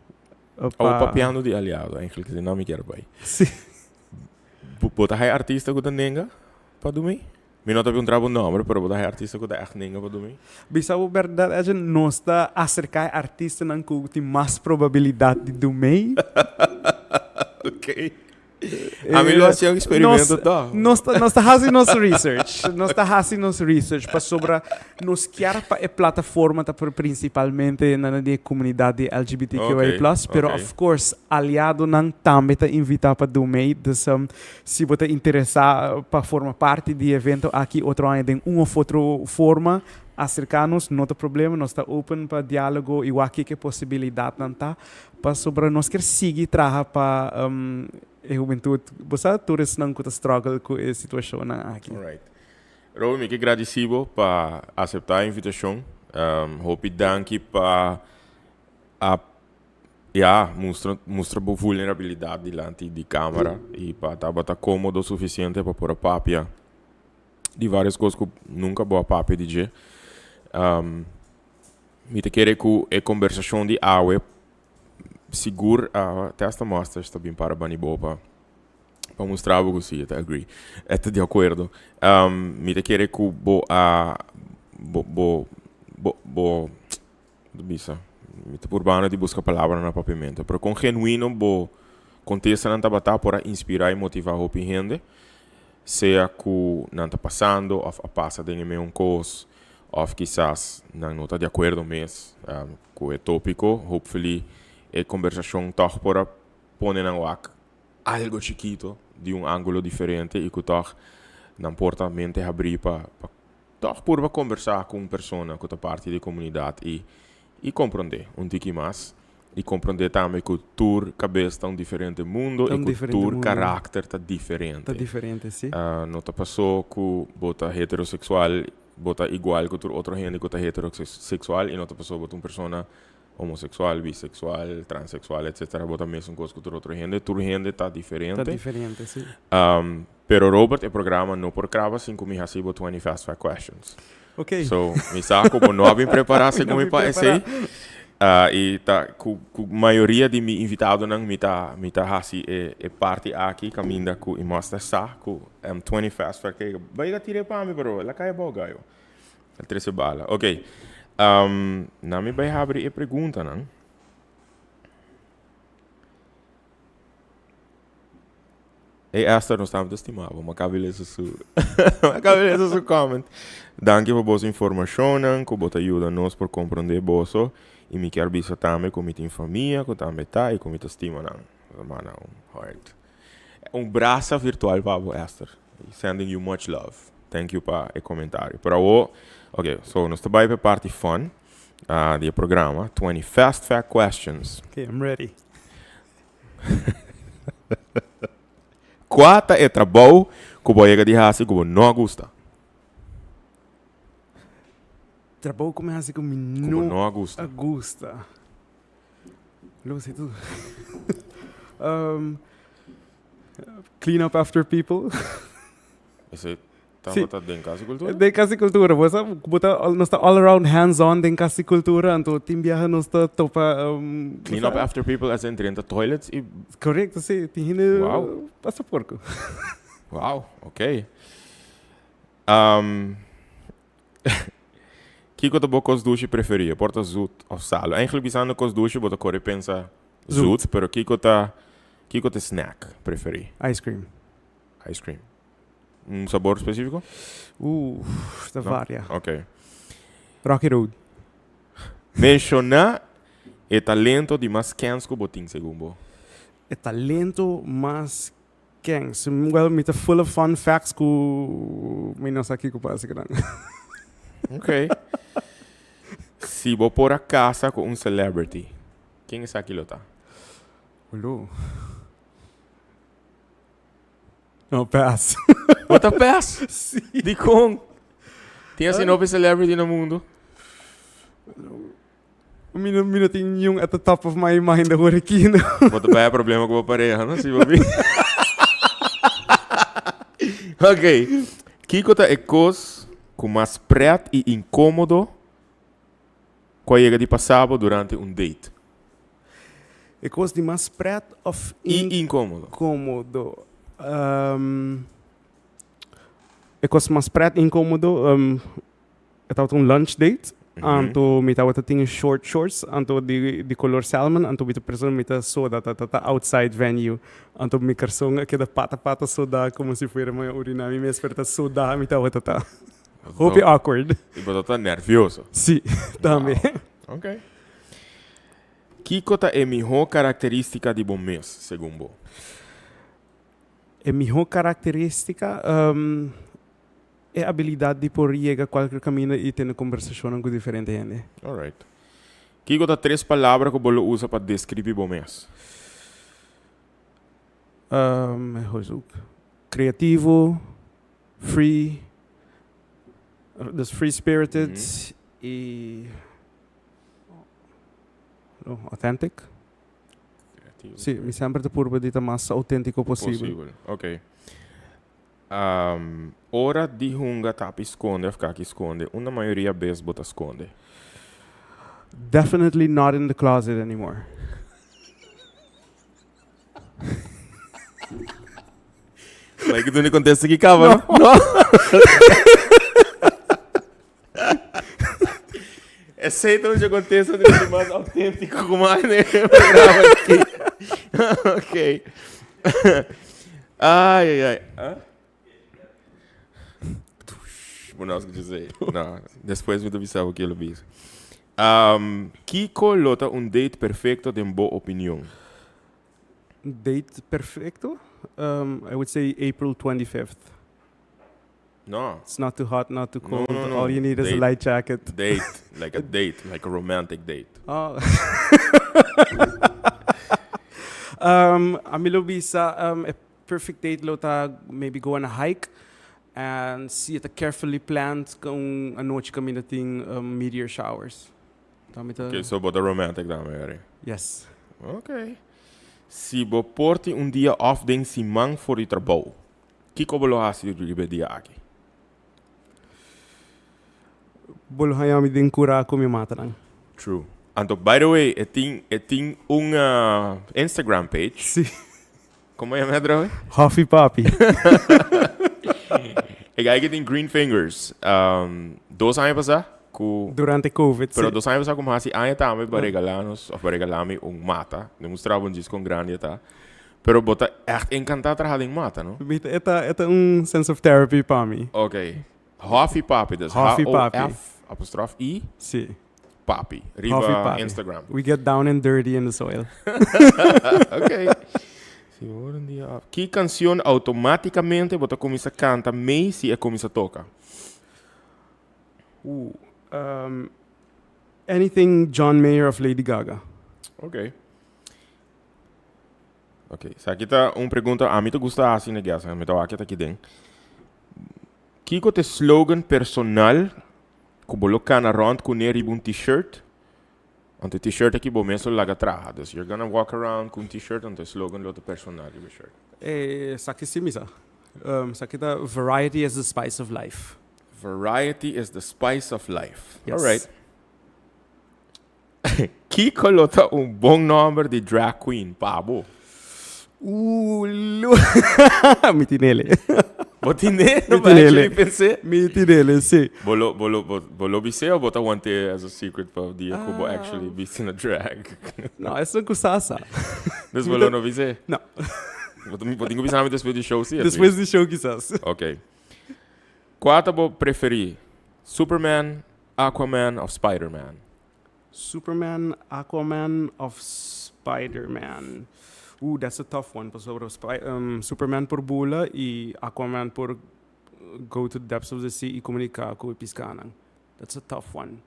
Awo pa. papiando di aliado, eigenlijk esei nan mi kier bai. Sí. Bo bo ta hay artista ku ta nenga pa dumi? Mi no ta puntra bo nomber, pero bo ta hay artista ku ta ègt nenga pa dumi? Bisa bo bèrdat Edjean, nos ta aserká e artistanan ku tin mas probabilidat di dumei. Oké. Ami lo hasi un experimento toch. Nos ta, nos ta hasi nos research. Nos ta hasi nos research pasobra nos kier pa e plataforma ta principalmente na di e comunidad di LGBTQIA plus, pero of course aliadonan tambe ta invita pa do mee. Dus si bo ta interesa pa forma parti di e evento aki otro aña den un of otro forma, acerca nos, no ta problema, nos ta open pa dialogo y wak kiko e posibilidadnan ta. Pasobra nos kier sigui traha pa e hubentud. Bo sa tur esnan ku ta struggle ku e situashonnan aki. Alright. Roby, mi ke gradisí bo pa aseptá e invitashon. Hopi danki pa a ya mustra mustra bo vulnerabilidat dilanti di kamera i pa tabata kómodo sufisiente pa por a papia di vários kos ku nunka bo a papia di dje. Mi ta kere ku e kombersashon di awe sigur a testa masters ta bin para bani bo pa pa mustra bo ku si e ta agree e ta di akuerdo. Mi ta kere ku bo a bo bo bo bo ta bisa mi ta purbando di buska palabranan na papiamento pero kon genuino bo kontestanan tabata por a inspira i motiva hopi hende sea ku nan ta pasando òf a pasa den e meun kos Of kisas nan no ta di akuerdo mes ku e tópiko. Hopefully e kombersashon tòg por a pone nan wak algo chikito di un ángulo diferente i ku tòg nan por ta mente habrí pa tòg purba kombersá ku un persona ku ta parti di e komunidat i i komprondé un tiki mas. I komprondé tambe ku tur kabes ta un diferente mundo i ku tur karakter ta diferente. Ta diferente, si. No ta pasó ku bo ta heteroseksual bo ta igual ku tur otro hende ku ta heteroseksual i no ta pasó bo ta un persona homoseksual, biseksual, transeksual etcetera bo ta mesun kos ku tur otro hende. Tur hende ta diferente. Ta diferente, si. Pero Robert e programa no por kraba sin ku mi hasi bo 20 fast fact questions. Ok. So mi sa ku bo no a bin prepará segun mi pa esei. Y ta cu cu mayoria di mi invitadonan mi ta mi ta haci e e parti aki caminda cu i mos ta sa cu M20 Fast Track e bay a tira e pa mi pero el a cay abao gayo. El trece bala. Ok. Na mi bay habri e preguntanan. Hey Esther, nos tambe ta stima bo. M'a caba di lesa su m'a caba di lesa su comment. Danki pa boso informacionnan cu bo ta yuda nos por comprende boso. Y mi kier bisa tambe cu mi tin famia cu tambe ta y cu mi ta stima nan. Ta manda un heart. Un brasa virtual pa bo Esther. Sending you much love. Thank you pa e comentario. Pero awo, ok, so nos ta bay pa e parti fun di e programa, 20 fast fact questions. Ok, I'm ready. Kua ta e trabou ku bo a yega di hasi ku bo no a gusta? Trabou ku mi hasi ku mi Ku bo no no a gusta. a gusta. Lo si tu. Um, clean up after people. Esei Sí. tabata den Kas di Kultura? Den Kas di Kultura. Bo sa, bo ta, nos ta all around hands on den Kas di Kultura, anto tin biaha nos ta topa, um, bo Clean up sa. after people as in drenta toilets i. Correcto, sí. Tin hende Wow. pasa porco. Wow, ok. Um, kiko ta bo kos dushi preferí? E por ta zoet of salo? Eigenlijk bisando kos dushi bo ta kore pensa Zoet. zoet, pero kiko ta, kiko ta e snack preferí? Ice cream. Ice cream. Un sabor específico? Uf, ta No? varia. Ok. Rocky Road. Menciona e talento di mas kens ku bo tin segun bo. E talento mas kens. Well, mi ta full of fun facts ku mi no sa kiko pasa kinan. Ok. Si bo por a casa ku un celebrity, ken esaki lo ta? Olo. No, pass. Bo ta pass? Sí. Dikon? Tin asina hopi celebrity na mundo. Mi no, mi no tin niun at the top of my mind awor aki, no. Bo ta baya problema ku bo pareha, no? Si bo bin. Ok. Kiko ta e kos ku mas pret i inkomodo ku a yega di pasa bo durante un date? E kos di mas pret of I inkomodo. inkomodo? E kos mas pret inkomodo, e tabata un lunch date, anto mi tabata tin short shorts, anto di di kolor salmon, anto mi ta persona mi ta soda, ta ta outside venue, anto mi karson a keda pata pata soda komo si fuera mi a urina mi mes, pero ta soda mi tabata ta. Hopi awkward. I bo tabata nervioso. Si, tambe. Wow. Ok. Kiko ta e mihó karakterístika di bo mes, segun bo? E mihó karakterístika? E abilidat di por yega kualker kaminda i tene kombersashonnan ku diferente hende. Alright. Kiko ta tres palabra ku bo lo usa pa deskribí bo mes? Kreativo, free, dus free spirited i. Authentic? Creativo. Sí, mi semper ta purba di ta mas auténtico posibel. Posibel, ok. Um, ora di hunga tapi sconde of kaki sconde, unda mayoria bes bo ta sconde? Definitely not in the closet anymore. Like tu ni contesta ki caba, no? No. Esey ta un contesta di di mas auténtico como hay en el programa aquí. Ok. Ay, ay, ay. Ah? Bueno, nos escucha No, después mi ta bisa bo kier lo bisa. Um, Kiko lo ta un date perfecto den bo opinion? Date perfecto? Um, I would say April 25th. No. It's not too hot, not too No, cold. no, no. All you need is a Date. light jacket. Date, like a date, like a romantic date. Oh. um, ami lo bisa um, a perfect date lo ta maybe go on a hike and see it carefully planned un anochi caminda tin um, meteor showers. Ta mi ta Okay, so bo ta romantic dame, Harry. Yes. Okay. Si bo por tin un dia off den siman for di trabou, kiko bo lo hasi riba e dia aki? Bo lo haña mi den kura ku mi matanan. True. Anto, by the way, e tin, e tin un Instagram page. Si. Como yama e atrobe? Hoffy Papi. E guy que tin green fingers. Dos aña pasá cu. Durante COVID, Pero dos aña pasá cu mi haci aña tambe pa regala nos, of pa regala mi un mata. Mi mustra bo un djis con grandi e ta. Pero bo ta echt encantá traha den mata, no? Mi ta, e ta, e ta un sense of therapy pa mi. Ok. Hoffy Papi, dus Hoffy Papi. H-O-F apostrof I. Si. Papi, riba Hoffy Papi. Instagram. We get down and dirty in the soil. Ok. Si bo ora un dia af. Ki cancion automaticamente bo ta cuminsa canta mei si e cuminsa toca? Ooh, anything John Mayer of Lady Gaga. Ok. Ok, esaki ta un pregunta ami ta gusta hasi na guest, mi ta wak ta aki den. Kiko ta e slogan personal ku bo lo kana rond kuné riba un t-shirt? Anto e t-shirt aki bo mes lo laga traha. Dus you're gonna walk around ku un t-shirt anto e slogan lo ta personal riba e shirt. Esaki si mi sa. Esaki ta Variety is the spice of life. Variety is the spice of life. Yes. Alright. Kiko lo ta un bon nomber di drag queen pa bo? Ooh, lo Mi tinele. Bo tinele? Mi Bo actually tinele. pensé? Mi tinele, si. Bo lo, bo lo, bo, bo lo bis'é o bo ta want'é as a secret pa dia ku bo actually bisti na drag? No, eso ku sa sa. Dus bo lo no bis'é? No. Bo ta, bo tin ku bisa mi despues di show si, at Despues least. di show kisas. Ok. Kua ta bo preferí? Superman, Aquaman of Spiderman? Superman, Aquaman of Spiderman? Ooh, that's a tough one pasobra Superman por bula y Aquaman por go to the depths of the sea y comunica cu e piscanan. That's a tough one.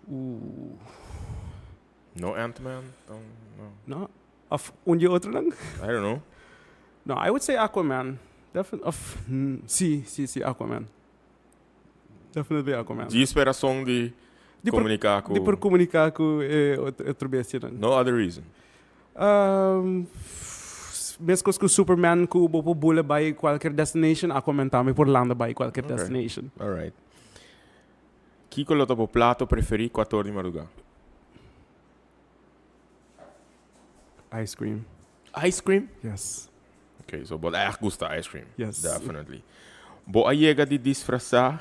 Ooh. No Ant-Man? No. No. Of un di e otronan? I don't know. No, I would say Aquaman. Definitely. Of, si, si, si, Aquaman. Definitely Aquaman. Djis pa e rason di Di por komuniká ku. Di por komuniká ku e otro bestianan. No other reason. Meskos ku Superman ku bo por bula bai kualker destination, Aquaman tambe por landa bai kualker Okay. destination. Alright. Kiko lo ta bo plato preferí kuator di madrugá? Ice cream. Ice cream? Yes. Ok, so bo ta echt gusta ice cream. Yes. Definitely. Bo a yega di disfrasá,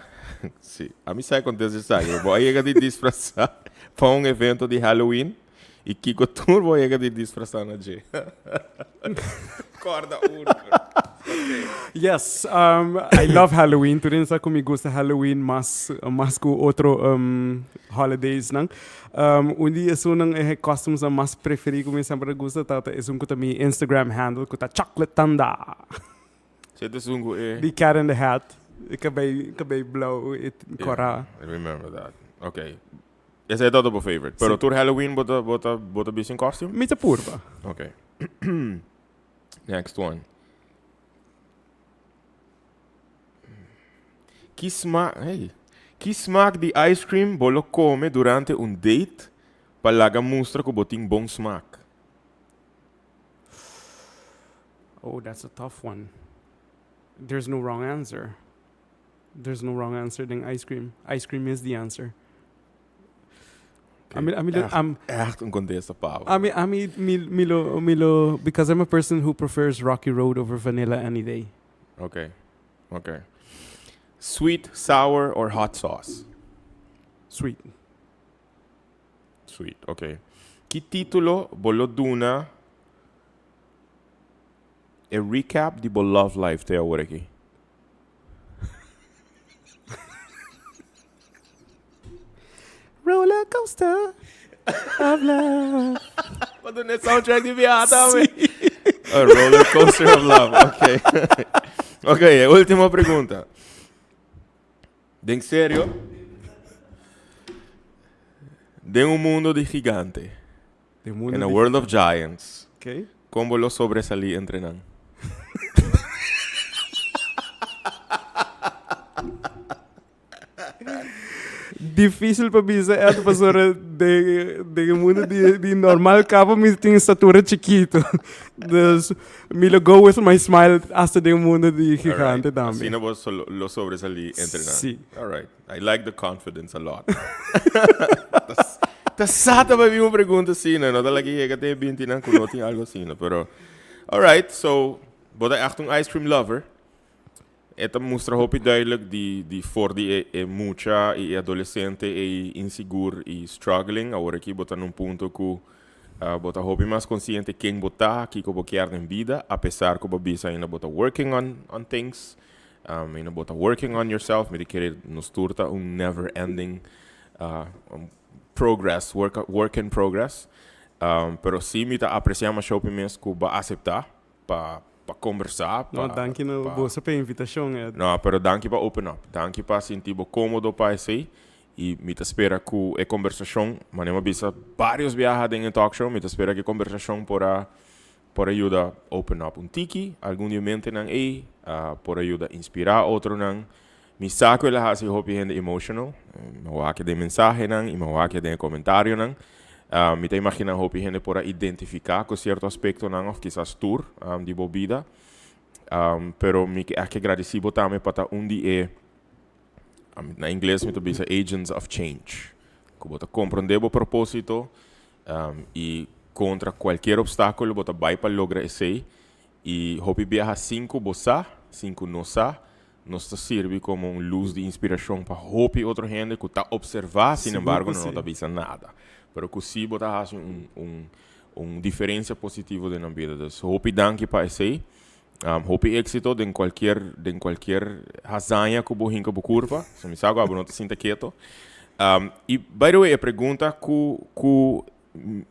si, a mi sa e kontesta esaki, pero bo a yega di disfrasá pa un evento di Halloween? I kiko tur bo a yega di disfrasá na dje? Kòrda unu, pero ok. Yes, I love Halloween. Tur hende sa ku mi gusta Halloween mas, mas ku otro holidaysnan. Un di esunnan e costumesnan mas preferí ku mi semper a gusta ta ta esun ku ta mi Instagram handle ku ta Chocolate Tanda. Si ta esun ku e. Di Cat in the Hat, e kabei kabei blou e kòrá. Yeah, I remember that. Ok. Esei ta bo favorite. Pero tur Halloween bo ta bo ta bo ta bisti un costume? Mi ta purba. Ok. Next one. Ki smaak, hey. Ki smaak di ice cream bo lo come durante un date pa laga mustra cu bo tin bon smaak? Oh, that's a tough one. There's no wrong answer. There's no wrong answer den ice cream. Ice cream is the answer. Okay. Ami, ami, Echt, am, echt un contesta pa bo. ami, ami, mi, mi lo, mi lo, because I'm a person who prefers Rocky Road over vanilla any day. Okay, okay. Sweet, sour or hot sauce? Sweet. Sweet, okay. Ki titulo bo lo duna e recap di bo love life te awor aki? Roller coaster of love. Bo duna e soundtrack di biaha tambe. A roller coaster of love, okay. Okay, e ultimo pregunta. Den serio, den un mundo di gigante, Den mundo in a di world of giants, Okay. Kon bo lo sobresalí entre nan? Difícil pa bisa Ed pasobra den den e mundo di di normal kaba mi tin estatura chiquito. Dus mi lo go with my smile hasta den e mundo di gigante Alright. tambe. Asina bo so lo sobresalí entre nan. Sí. Alright. I like the confidence a lot. Ta sa ta bai bin un pregunta asina, no ta laki yega te e bintinan ku no tin algo asina, pero alright, so bo ta echt un ice cream lover. E ta mustra hopi duidelijk di di for di e e mucha i e adolescente ei insigur i struggling, awor aki bo ta na un punto ku bo ta hopi mas konsiente ken bo ta, kiko bo kier den bida, apesar ku bo bisa ainda bo ta working on on things, ainda bo ta working on yourself, mi ta kere nos tur ta un never ending progress, work work in progress, pero si mi ta aprecia masha hopi mes ku bo a asepta pa pa kombersá, pa No, danki na pa boso pa e invitashon, Ed. No, pero danki pa open up. Danki pa sinti bo kómodo pa esei. I mi ta spera ku e kombersashon, manera mi a bisa vários biaha den e talk show, mi ta spera ku e kombersashon por a por a yuda open up un tiki algun di e mentenan ei, por a yuda inspirá otronan. Mi sa ku el a hasi hopi hende emotional. Mi a wak den mensahenan i mi a wak den e komentarionan. Mi ta imaginá hopi hende por a identifiká ku sierto aspektonan òf kisas tur di bo bida. Pero mi ke ègt gradisí bo tambe pa ta un di e, na ingles mi ta bisa agents of change, ku bo ta komprondé bo propósito i kontra kualkier opstákulo bo ta bai pa logra esei. I hopi biaha sin ku bo sa, sin ku nos sa, nos ta sirbi komo un lus di inspirashon pa hopi otro hende ku ta opservá, sin Sigur embargo ku nan no sí. ta bisa nada. Pero ku sí bo ta hasi un un un diferensia positivo den nan bida. Dus hopi danki pa esei. Hopi éksito den kualkier den kualkier hazaña ku bo hinka bo kurpa. So mi sa ku abo no ta sinta keto. I by the way e pregunta ku ku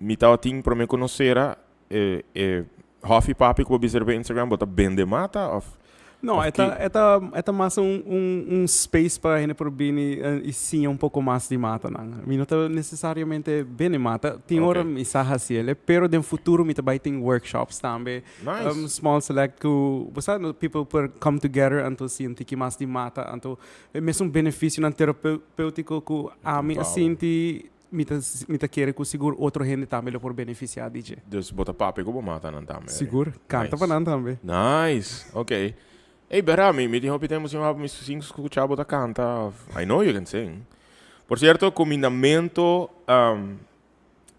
mi tabatin promé ku nos sera E e hòfi papi ku bo bisa riba Instagram bo ta bende mata òf No, òf e ta ki? e ta e ta mas un un un space pa hende por bini i siña un poko mas di matanan. Mi no ta nesesariamente bende mata. Tin ora Oké. mi sa hasi el, pero den futuro mi ta bai tin workshops tambe. Nice. Small select ku bo sa people por come together anto siña un tiki mas di mata anto e mesun benefisionan terapeutiko ku ami a Wow. sinti. Mi ta mi ta kere ku sigur otro hende tambe lo por benefisiá di dje. Dus bo ta papia ku bo mata nan tambe? Sigur, kanta pa Nice. nan tambe. Nice, ok. Ey bera, mi mi tin hopi tempu sin mi sin skucha bo ta kanta of I know you can sing. Por sierto, kumindamentu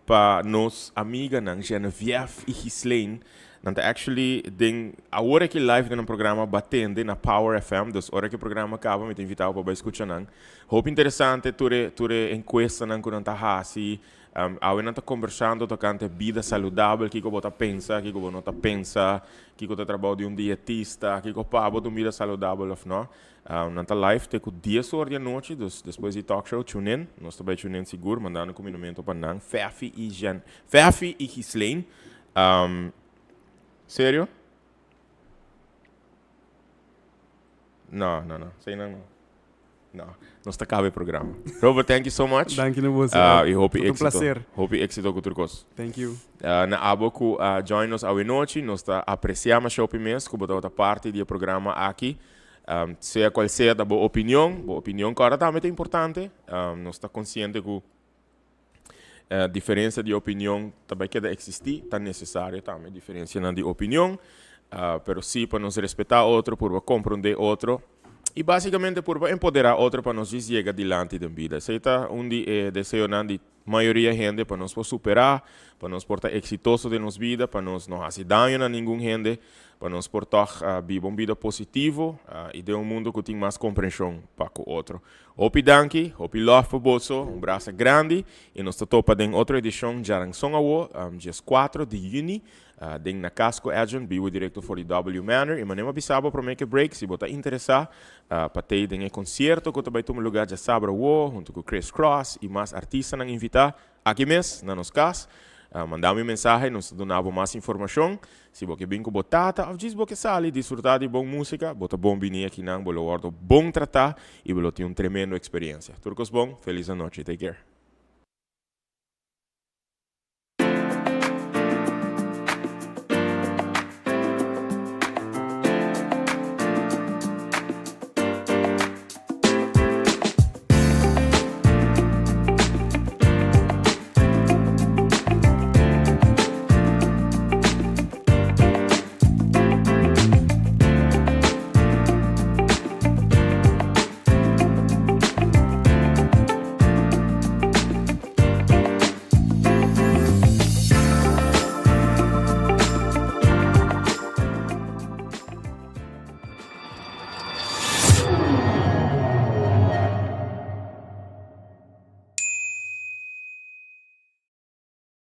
pa nos amiganan Geneviève i Ghislaine, nan ta actually den awor aki live den nan programa Batende na Power FM, dus ora ku e programa kaba mi ta invita bo pa bai skucha nan. Hopi interesante tur e tur e encuestanan cu nan ta haci. Awe nan ta conversando tocante bida saludabel, kico bo ta pensa, kico bo no ta pensa, kico ta trabao di un dietista, kico pa bo ta un bida saludabel of no. Nan ta live te cu dies or di anochi, dus despues di talk show tune in. Nos ta bay tune in sigur, mandando cuminamento pa nan, Fefi y Jen, Fefi y Ghislaine. Serio? No, no, no, esey nan no. No, nos ta caba e programa. Robert, thank you so much. Danki na boso. Y hopi Tot un éxito. placer. Hopi éxito cu tur cos. Thank you. Na abo cu a join nos awe nochi, nos ta aprecia masha hopi mes cu bo tabata parti di e programa aki. Sea cual sea ta bo opinion, bo opinion cu tambe ta importante. Nos ta consciente cu Diferencia di opinion ta bay keda existi, ta necesario tambe diferencianan di opinion, pero si pa nos respeta otro, purba comprende otro y basicamente purba empodera otro pa nos djis yega dilanti den bida. Esey ta un di e deseonan di mayoria hende pa nos por supera, pa nos por ta exitoso den nos bida, pa nos no haci daño na ningun hende, pa nos por tog biba un bida positivo y den un mundo cu tin mas comprension pa cu otro. Hopi danki, hopi love pa boso, un brasa grandi y nos ta topa den otro edicion djaranson awo, 14 di juni, den Na Cas cu Edjean, bibo directo for di W Manor. Y manera mi a bisa bo prome ke break, si bo ta interesa pa tey den e concierto cu ta bay tuma lugar djasabra awo, hunto cu Chris Cross y mas artistanan invita, Aki mes, na nos kas. Manda mi mensahe, nos ta duna bo mas informashon. Si bo ke bin ku bo tata òf djis bo ke sali disfrutá di bon músika, bo ta bon bini akinan, bo lo wòrdu bon tratá i bo lo tin un tremendo eksperensia. Tur kos bon, felis anochi, take care.